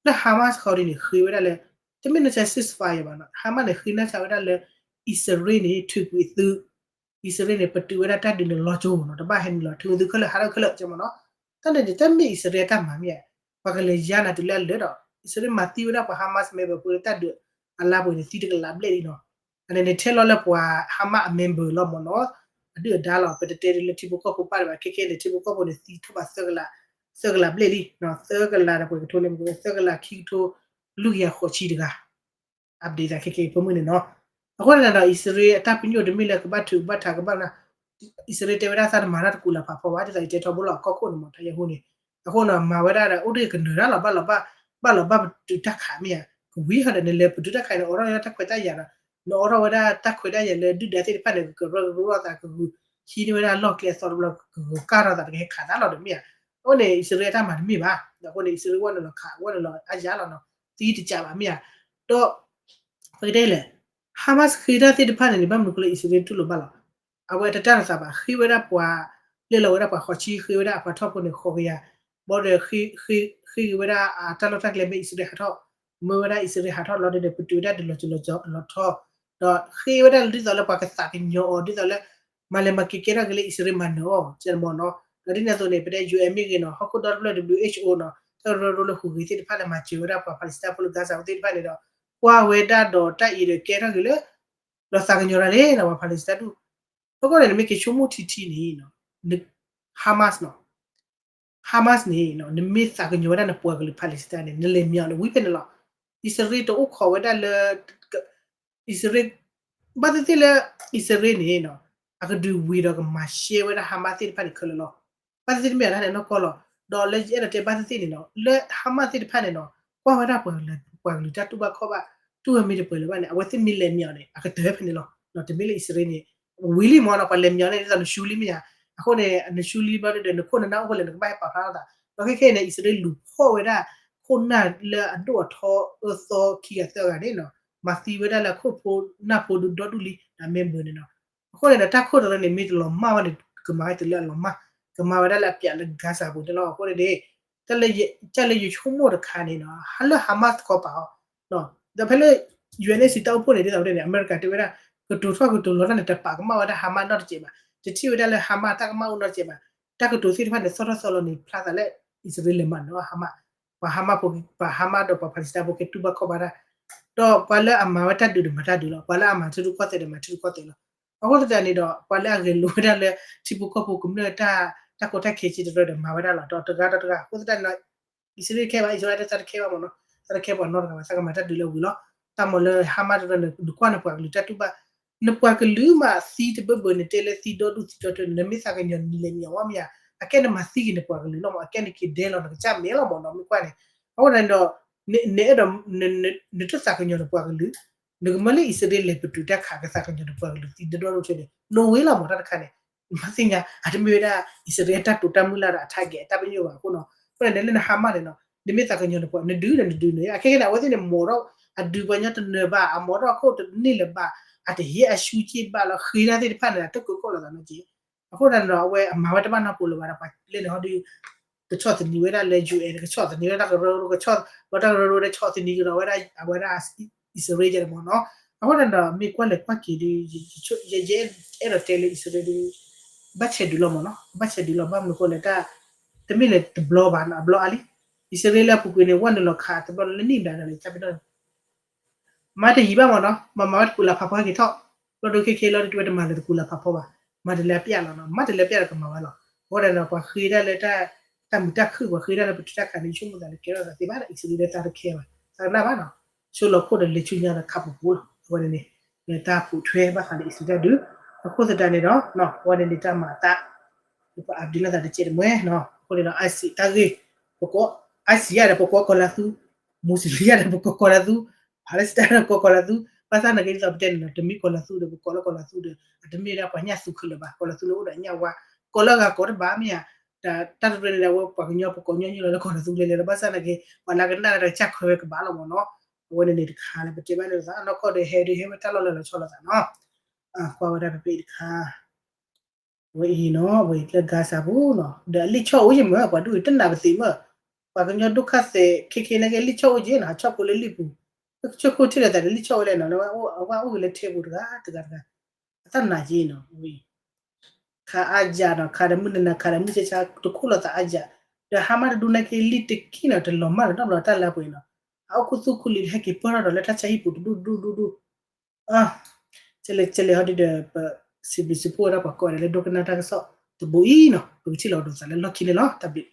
လၢ Hamas ဃီဒ်န့ၣ် ဃ့ဝဲဒၣ်လၢ တမ့ၢ်နဆဲ ceasefire ဘၣ်နီၤ Hamas န့ၣ် ဃ့နၢ်ဆါဝဲဒၣ်လၢ အံၣ်စရ့လးန့ၣ် ထုးကွံာ်သု အံၣ်စရ့လးန့ၣ် ပတုာ်ဝဲဒၣ်တၢ်ဒုးန့ၣ်လီၤကၠိနီၤ တဘၣ်ဟဲနုာ်လီၤထုးသုခဲလၢာ်ဟးထီၣ်ခဲလၢာ်ကမ့ၢ်နီၤ တၢ်န့ၣ်န့ၣ် တမ့ၢ်အံၣ်စရ့လးအတၢ်မၤမ့ၢ်ဧါ ပှၤကလဲၤယါနၤတုၤလၢအလၢာ်ဒီး အံၣ်စရ့လးမၤသံဝဲဒၣ်ပှၤ Hamas member ဖိလၢတၢ်ဒုးအလါပှဲၤန့ၣ်သံတကလးဘျဲၣ်လံနီၤ အန့ၣ်န့ၣ်ထဲလီၤလၢပှၤ Hamas အ member လီၤမ့ၢ်နီၤ အဒုၣ်အဒါလီၤ ပတတဲဒ်လၢထံဖိကီၢ်ဖိပၢ်ဒံးဘၣ် ခဲခဲန့ၣ် ထံဖိကီၢ်ဖိန့ၣ်သံထီၣ်ဘးသၢကလး သၢကလးဘျဲၣ်လံ သၢကလးဒီးပှဲၤကထိလၢ သၢကလးခံကထိ လွံၢ်ကယၤဃိးဆံတဂၤ update သးခဲခဲအံၤဖိမုၣ်န့ၣ်နီၤ အဃိန့ၣ်ဒီး အံၣ်စရ့လးအတၢ်ပညိၣ်တမ့ၢ်လၢကဘၣ်ထုးဘၣ်ထးကဘၣ် အံၣ်စရ့လးတဲဝဲဒၣ်သးတမၤတၢ်တကူးလၢဖးဖီဘၣ် ဒ်သိးယတဲထီဘိလီၤကီၢ်ခိၣ်န့ၣ်မ့ၢ် တၢ်ယဲၢ်ဟူန့ၣ် အဃိန့ၣ် မၤဝဲဒၣ်ဒီးအိၣ်ဒ်ကနၢၤတၢ်လီၤ ဘၣ်လီၤဘၣ် ဘၣ်လီၤဘၣ်ပတုာ်တၢ်ခးမ့ၢ်ဧါ ကဝံၤဟီဒီးနလဲၤပတုာ်တၢ်ခးန့ၣ် အိးထီၣ်ဝဲဒၣ်တၢ်ခွဲးတၢ်ယာ်ဒီး နအိးထီၣ်ဝဲဒၣ်တၢ်ခွဲးတၢ်ယာ်လၢဒုၣ်ဒါသ့ၣ်တဖၣ်န့ၣ် ကကရၢကရိလိာ်သး ကဂုာ်ဟံးန့ၢ်ဝဲဒၣ်လီၢ်ကျဲအသီတဘျီ ကဂုာ်ကၢ်ထီၣ်သး တကဟဲခးသးလီၤဒီးမ့ၢ်ဧါ အဃိန့ၣ် အံၣ်စရ့လးအတၢ်မၤတမ့ၢ်ဘၣ် အဃိန့ၣ် အံၣ်စရ့လးဝဲန့ၣ်လီၤခး ဝဲန့ၣ်လီၤအါယၤလီၤနီၤ သံတကးဘၣ်မ့ၢ်ဧါ ဒီး ပကတဲလဲၣ် Hamas ဃ့တၢ်သ့ၣ်တဖၣ်န့ၣ်န့ၣ် ဘၣ်မနုၤအဃိလၢအံၣ်စရ့လးတူၢ်လိာ်ဘၣ်လီၤ အဝဲတတၢ်တသးဘၣ် ဃ့ဝဲဒၣ်ပှၤ လဲၤလီၤဝဲဒၣ်ပှၤဃိးဆံ ဃ့ဝဲဒၣ်အပှၤထီၣ်ဖိန့ၣ် ဃိးကယၤ ဘၣ်ဒီး ဃ့က့ၤဝဲဒၣ်အတၢ်လီၢ်တၢ်ကျဲမ့ၢ်အံၣ်စရ့လးဟးထီၣ် မၢဝဲဒၣ်အံၣ်စရ့လးဟးထီၣ်လီၤဒီး ပတုာ်ဝဲဒၣ်ဒုးလီၤစၢၤလီၤထီ ဒီးဃ့ဝဲဒၣ်ဒ်သိးလၢပှၤကသးကညီၤအီၤ ဒ်သိးလၢ မၤလဲၤမၤက့ၤကဲထီၣ်က့ၤလၢအံၣ်စရ့လးမၤနၢၤအီၤ ကဲမ့ၢ်နီၤ ဒီးဒ်န့ၣ်အသိးန့ၣ် ပတဲ UN မ့ၢ်ဂ့ၤနီၤ ဟီၣ်ခိၣ်ဒီတဖျၢၣ် WHO နီၤ တၢ်ကရၢကရိလၢဟူးဂဲၤသ့ၣ်တဖၣ်လၢမၤစၢၤဝဲဒၣ်ပှၤ Palestine ဖိလၢ Gaza သ့ၣ်တဖၣ်န့ၣ်ဒီး ကွၢ်ဝဲဒၣ်ဒီးတၢ်အံၤဒီးကဲထီၣ်က့ၤလၢ ဒီးသးကညီၤတၢ်လံနီၤ ပှၤ Palestine ဒူၣ် အဃိန့ၣ် နမ့ၢ်က့ၤဆိကမိၣ်ထံထံန့ၣ် Hamas နီၤ Hamas န့ၣ် နမ့ၢ်သးကညီၤဝဲဒၣ်နပှၤကလုာ် Palestine န့ၣ် နလဲၤမၤအီၤန့ၣ် ဝံၤဖဲန့ၣ်လီၤ အံၣ်စရ့လးတအိၣ်ခိးဝဲဒၣ်လၢ အံၣ်စရ့လး ဘၣ်သ့ၣ်သ့ၣ်လၢ အံၣ်စရ့လးန့ၣ်နီၤ အကဒုးဝံၤဒီးကမၤရှဲဝဲဒၣ် Hamas သ့ၣ်တဖၣ်န့ၣ်ခဲလၢာ်လီၤ. ဘၣ်သ့ၣ်သ့ၣ်တမ့ၢ်အတၢ်န့ၣ်နီၢ်ကီၢ်လီၤ. ဒီးလၢယအဲၣ်ဒိးတဲဘၣ်သ့ၣ်သ့ၣ်န့ၣ်နီၤ လၢ Hamas သ့ၣ်တဖၣ်န့ၣ်နီၤ ကွၢ်ဝဲဒၣ်ပှၤကလုာ် ပှၤကလုာ်တၢ်တူၢ်ဘၣ်ခီၣ်ဘၣ် တူၢ်ဝဲမ့ၢ်တပှဲၤလၢၤဘၣ်န့ၣ် အဝဲသ့ၣ်မ့ၢ်လဲၤမၤအီၤန့ၣ် အကတၢၢ်ဖဲန့ၣ်လီၤ. တမ့ၢ်လၢအံၣ်စရ့လးန့ၣ် ဝံၤလံမ့ၢ်နီၤ ပှၤလဲၤမၤအီၤန့ၣ် ဒ်သိးနရှုံးလံမ့ၢ်ဧါ. အဃိန့ၣ် နရှုံးလံဘျီဒီး နခိၣ်နနၢ်အိၣ်ဖဲလဲၣ် နကဘၣ်ဟဲပာ်ဖျါထီၣ်သး ဒီးခဲခဲအံၤန့ၣ် အံၣ်စရ့လးလူၤဖီၣ်ဝဲဒၣ် ခိၣ်နၢ်လၢအဒိၣ်အထီအၢသီခံဂၤသၢဂၤန့ၣ်နီၤ, မၤသံဝဲဒၣ်လၢအခိၣ်ဖိနၢ်ဖိဒုးဒီဒူၣ်လံ ဒီးမ့ၢ်ဘၢန့ၣ်နီၤ. အဃိန့ၣ်ဒီး တၢ်ခိၣ်တရၢန့ၣ် မ့ၢ်တလီၤမၢ်ဘၣ်န့ၣ် ကမၤဝဲတုၤလၢအလီၤမၢ်, ကမၤဝဲဒၣ်လၢအပျးလၢ Gaza ပူၤန့ၣ်လီၤ. အဃိန့ၣ်န့ၣ် တၢ်လၢယဆိကမိၣ်တခါန့ၣ်နီၤ, ဟါလၢ Hamas တခီပာ်အီၤ ဒီးဖဲလၢ ယူအ့ၣ်အ့ၣ်စံၣ် တၢ်အိၣ်ဖှိၣ်န့ၣ် ဒ်သိးပတဲန့ၣ် အမဲရကၤတဲဝဲဒၣ် ကတိၤထီၣ်ကတိၤလီၤတၢ်န့ၣ် တပာ်ကမၣ်ဝဲဒၣ် Hamas နီတစဲးဘၣ်, တထံၣ်ဝဲဒၣ်လၢ Hamas တၢ်ကမၣ်အိၣ်နီတစဲးဘၣ်, တၢ်ကတိၤသ့ၣ်တဖၣ်န့ၣ် သီၣ်ထီၣ်သီလီၤန့ၣ် ဖျါသးလၢ အံၣ်စရ့လးမးနီၤ Hamas, ပှၤ Hamas ဖိ, ပှၤ Hamas ဒီးပှၤ Palestine ဖိကတူၢ်ဘၣ်ခီၣ်ဘၣ်တၢ်, ဒီးပှၤလၢအမၤဝဲတၢ်ဒုးဒီးမၤတၢ်ဒုးလီၤ, ပှၤလၢအမၤထံရူၢ်ကီၢ်သဲးဒီးမၤထံရူၢ်ကီၢ်သဲးလီၤ. အဃိသတးန့ၣ်ဒီး ပှၤလၢအဂဲၤလိာ်ဝဲဒၣ်လၢ ထံဖိကီၢ်ဖိကမျၢၢ်တၢ်, တၢ်ကီတၢ်ခဲစ့တရၢဒီးမၤဝဲဒၣ်လီၤ, ဒီးတဂၤဒီးတဂၤ, အဃိသတးန့ၣ်ဒီး အံၣ်စရ့လးတခဲဘၣ်, အံၣ်စရ့လးတၢ်တခဲဘၣ်မ့ၢ်နီၤ, တၢ်တခဲပှၤနီတဂၤဘၣ်, တၢ်ကမၤတၢ်ဒုးလၢဝံၤလီၤ. တၢ်မၤလၢ Hamas တရၢန့ၣ် နကွၢ်နပှၤကလုာ်တၢ်တူၢ်ဘၣ်, နပှၤကလုာ်မးသံတဘၢဘၢန့ၣ် တဲလၢသံဒီဒူၣ်သံဒီတၢၢ်န့ၣ် နမ့ၢ်သးကညီၤနလဲၤမံၤအဝဲမ့ၢ်ဧါ, အကဲနမၤသံက့ၤနပှၤကလုာ်လီၤမး, အကဲနက့ၤဒဲလီၤ နကစၢ်မဲာ်လီၤမ့ၢ်နီၤ, မ့ၢ်ကွၢ်န့ၣ်, အဃိန့ၣ်ဒီး နအဲၣ်ဒိး နတသးကညီၤနပှၤကလုာ်, နကမၢလၢအံၣ်စရ့လးလဲၤပတုာ်တၢ်ခး ကသးကညီၤနပှၤကလုာ်သံဒီဒူၣ်ဒီတၢၢ်န့ၣ် no way လီၤမ့ၢ်တၢ်တခါန့ၣ်, မၤသ့ၣ်ညါ အတမ့ၢ်ဝဲဒၣ် အံၣ်စရ့လးတၢ်တိာ်တၢ်မုၢ်လၢ်ဒီးအ target အတၢ်ပညိၣ်ဘၣ်အဃိနီၤ, အဃိန့ၣ်လၢန Hamas န့ၣ်နီၤ, နမ့ၢ်သးကညီၤနပှၤ နဒုးဒီးနဒုးန့ၣ် အခဲခဲန့ၣ် အဝဲသ့ၣ်န့ၣ် မိၣ်ထီၣ်အဒုးပှၤကညီတနၢၤဘၣ်, အမိၣ်ထီၣ်အခိၣ်တန့ၢ်လၢၤဘၣ်, အတဟ့ၣ်အဆူက့ၣ်ဘၣ်လီၤ, ဃ့တၢ်သ့ၣ်တဖၣ်န့ၣ် အတကၢၢ်ကီၣ်လိာ်သးနီၤက့, အဃိန့ၣ်ဒီး အဝဲအမၤဝဲတဘၣ်နီတပူၤလၢၤဘၣ်ဒီး ပှၤလဲၣ်န့ၣ်ဟီဒုး ကဆီၣ်သနံးဝဲဒၣ်လၢ ယူအ့ၣ် ကဆီၣ်သနံးဝဲဒၣ်တၢ်ကရၢကရိ ကဆီၣ်ဝဲတၢ်ကရၢကရိဒီး ဆီၣ်သနံးကဒီးဝဲဒၣ် အဝဲဒၣ် အံၣ်စရ့လးယဲန့ၣ်မ့ၢ်နီၤ, အဃိန့ၣ်ဒီး မ့ၢ်ကွၢ်လဲၤကွၢ်က့ၤဒီး ယအဲၣ်ဒိးတဲလၢအံၣ်စရ့လးဒီး ဘၣ်ဆဲးဒုးလီၤမ့ၢ်နီၤ, ဘၣ်ဆဲးဒုးလီၤ ဘၣ်မနုၤအဃိလဲၣ် တၢ် တမ့ၢ်လၢတဘျီဘၣ်နီၤ အဘျီအါလံ, အံၣ်စရ့လးလၢအပူၤကွံာ်န့ၣ် ဝဲနုာ်လီၤခးတဘျီလၢနံၣ်ဘျီန့ၣ် မၤတယံာ်ဘၣ်မ့ၢ်နီၤ, မၤမၤဝဲတကူးလၢ်ဖးဖီဟဲက့ၤထီၣ်, ဘျီဒိခဲခဲလီၤဒုးဝဲတမၤလၢတကူးလၢ်ဖးဖီဘၣ်, မၤတလၢအပျၢ်လီၤနီၤ, မၤတလၢအပျၢ်ဒီးကမၤဝဲလီၤ, အဃိဒီးနီၤ ပှၤဃ့ဒၣ်လၢတၢ်, တၢ်မုာ်တၢ်ခုၣ် ပှၤဃ့ဒၣ်လၢပတုာ်တၢ်ခးန့ၣ် ဆိကမိၣ်သးလၢကဲထီၣ်သးသ့ဘၣ်ဒီး အံၣ်စရ့လးလၢတၢ်တခဲဘၣ်, သးကနၣ်ဘၣ်နီၤ, ဆိလီၤခိၣ်ဒီးလဲၤဆူညါဒီးခးပူၤပူၤလီၤ, အဝဲန့ၣ်န့ၣ်, လၢတၢ်ပိာ်ထွဲဘၣ်ဃးလၢအံၣ်စရ့လးတၢ်ဒုး, အဃိသတးန့ၣ်ဒီး, အဝဲန့ၣ်န့ၣ်တၢ်မၤအသး ပှၤအါဒုးလိာ်သးတကဲးတမှဲနီၤ, အဃိန့ၣ်ဒီး ISIS တၢ်ဂ့ၢ်, ပကိး, ISIS ယၤဒီးပကိးကီၢ်လၤသူ, Muslim ယၤဒီးပကိးကီၢ်လၤသူ, Palestine ဒီးပကိးကီၢ်လၤသူ, ဘၣ်ဆၣ်နာ်က့ဒ်သိးပတဲန့ၣ်နီၤ တမ့ၢ်ကီၢ်လၤသူဒီး ပကိးလၢကီၢ်လၤသူဒီး အတမ့ၢ်ဒၣ်ပှၤညၣ်သူခဲလၢာ်ဘၣ်, ကီၢ်လၤသူလၢအိၣ်ဒီးညၣ်ဝါ, ကိးလၢအဂၤကိးတဘၣ်မ့ၢ်ဧါ, တၢ်တရၢန့ၣ်ဒီး အဝဲပှၤကညီပကိးညီညီလီၤလၢကီၢ်လၤသူလဲၤလဲၤလီၤ, ဘၣ်ဆၣ်နာ်က့ ပှၤလၢကနၣ်ဒီးကစၢ်ခွဲးဝဲကဘၣ်လီၤမ့ၢ်နီၤ, အဝဲန့ၣ်န့ၣ်တခါလၢပတဲဘၣ်န့ၣ်သး နီၢ်ကီၢ်ဒီးဟဲဒုးဟဲဝဲတၢ်လီၢ်လၢလီၤဆီလိာ်သးနီၤ, ကွၢ်ဝဲဒၣ်ဖဲဖဲအံၤတခါ ဝဲအံၤနီၤ ဝဲအံၤလၢ Gaza ပူၤနီၤ ဒီးအလံာ်ဆီအိၣ်ယဲၢ်မ့ၢ် ပှၤဒိၣ်အံၤတနာ်ပသ့မ့ၢ်, ပှၤကညီဒိၣ်ခါသဲးခဲခဲနာ်က့ လံာ်ဆီအိၣ်ယဲၢ်နီၤ ဟးဆီၣ်ဖိလၢလံာ်ပူၤ, ကဆိၣ်ခိၣ်ထံၣ်လိာ်သးဒီးလံာ်ဆီအိၣ်လဲၣ်နီၤ လၢအဝဲအိၣ်ဂ့ၤလၢထဲပူၤတဂၤတဂၤတဂၤ, အတၢ်နာ်က့နီၤ ဝဲအံၤ ခးအါယၤနီၤ ခးဒီးမုၢ်နၤနၤ ခးဒီးမုၢ်ဆါဆါ တခိၣ်လိာ်သးအါယၤ, ဒီးဟါမၢ်တဒူၣ်နာ်က့ လံာ်တကံၢ်နီၤ တလီၤမၢ်နီၤ တဘျီတၢ်လၢပှဲၤနီၤ, အအိၣ်ခူသူၣ်ခူလံၤ ဟဲက့ၤပၢၢ်ထီၣ်ဒီးလၢတၢ်ဆါဟံၣ်ပူၤတဒူၣ်ဒူၣ်ဒူၣ်ဒူၣ် ကလဲၤကလဲၤဟီဒုဒီး ပစံးဘျုးစံးဖှိၣ်ဝဲဒၣ်ပှၤကိးဂၤဒဲးလၢဒိကနၣ်တၢ်ကစီၣ်တဘိအံၤနီၤ ပကထံၣ်လိာ်ကဒီးသးလၢလီၢ်ခံန့ၣ်လီၤ တၢ်ဘျုး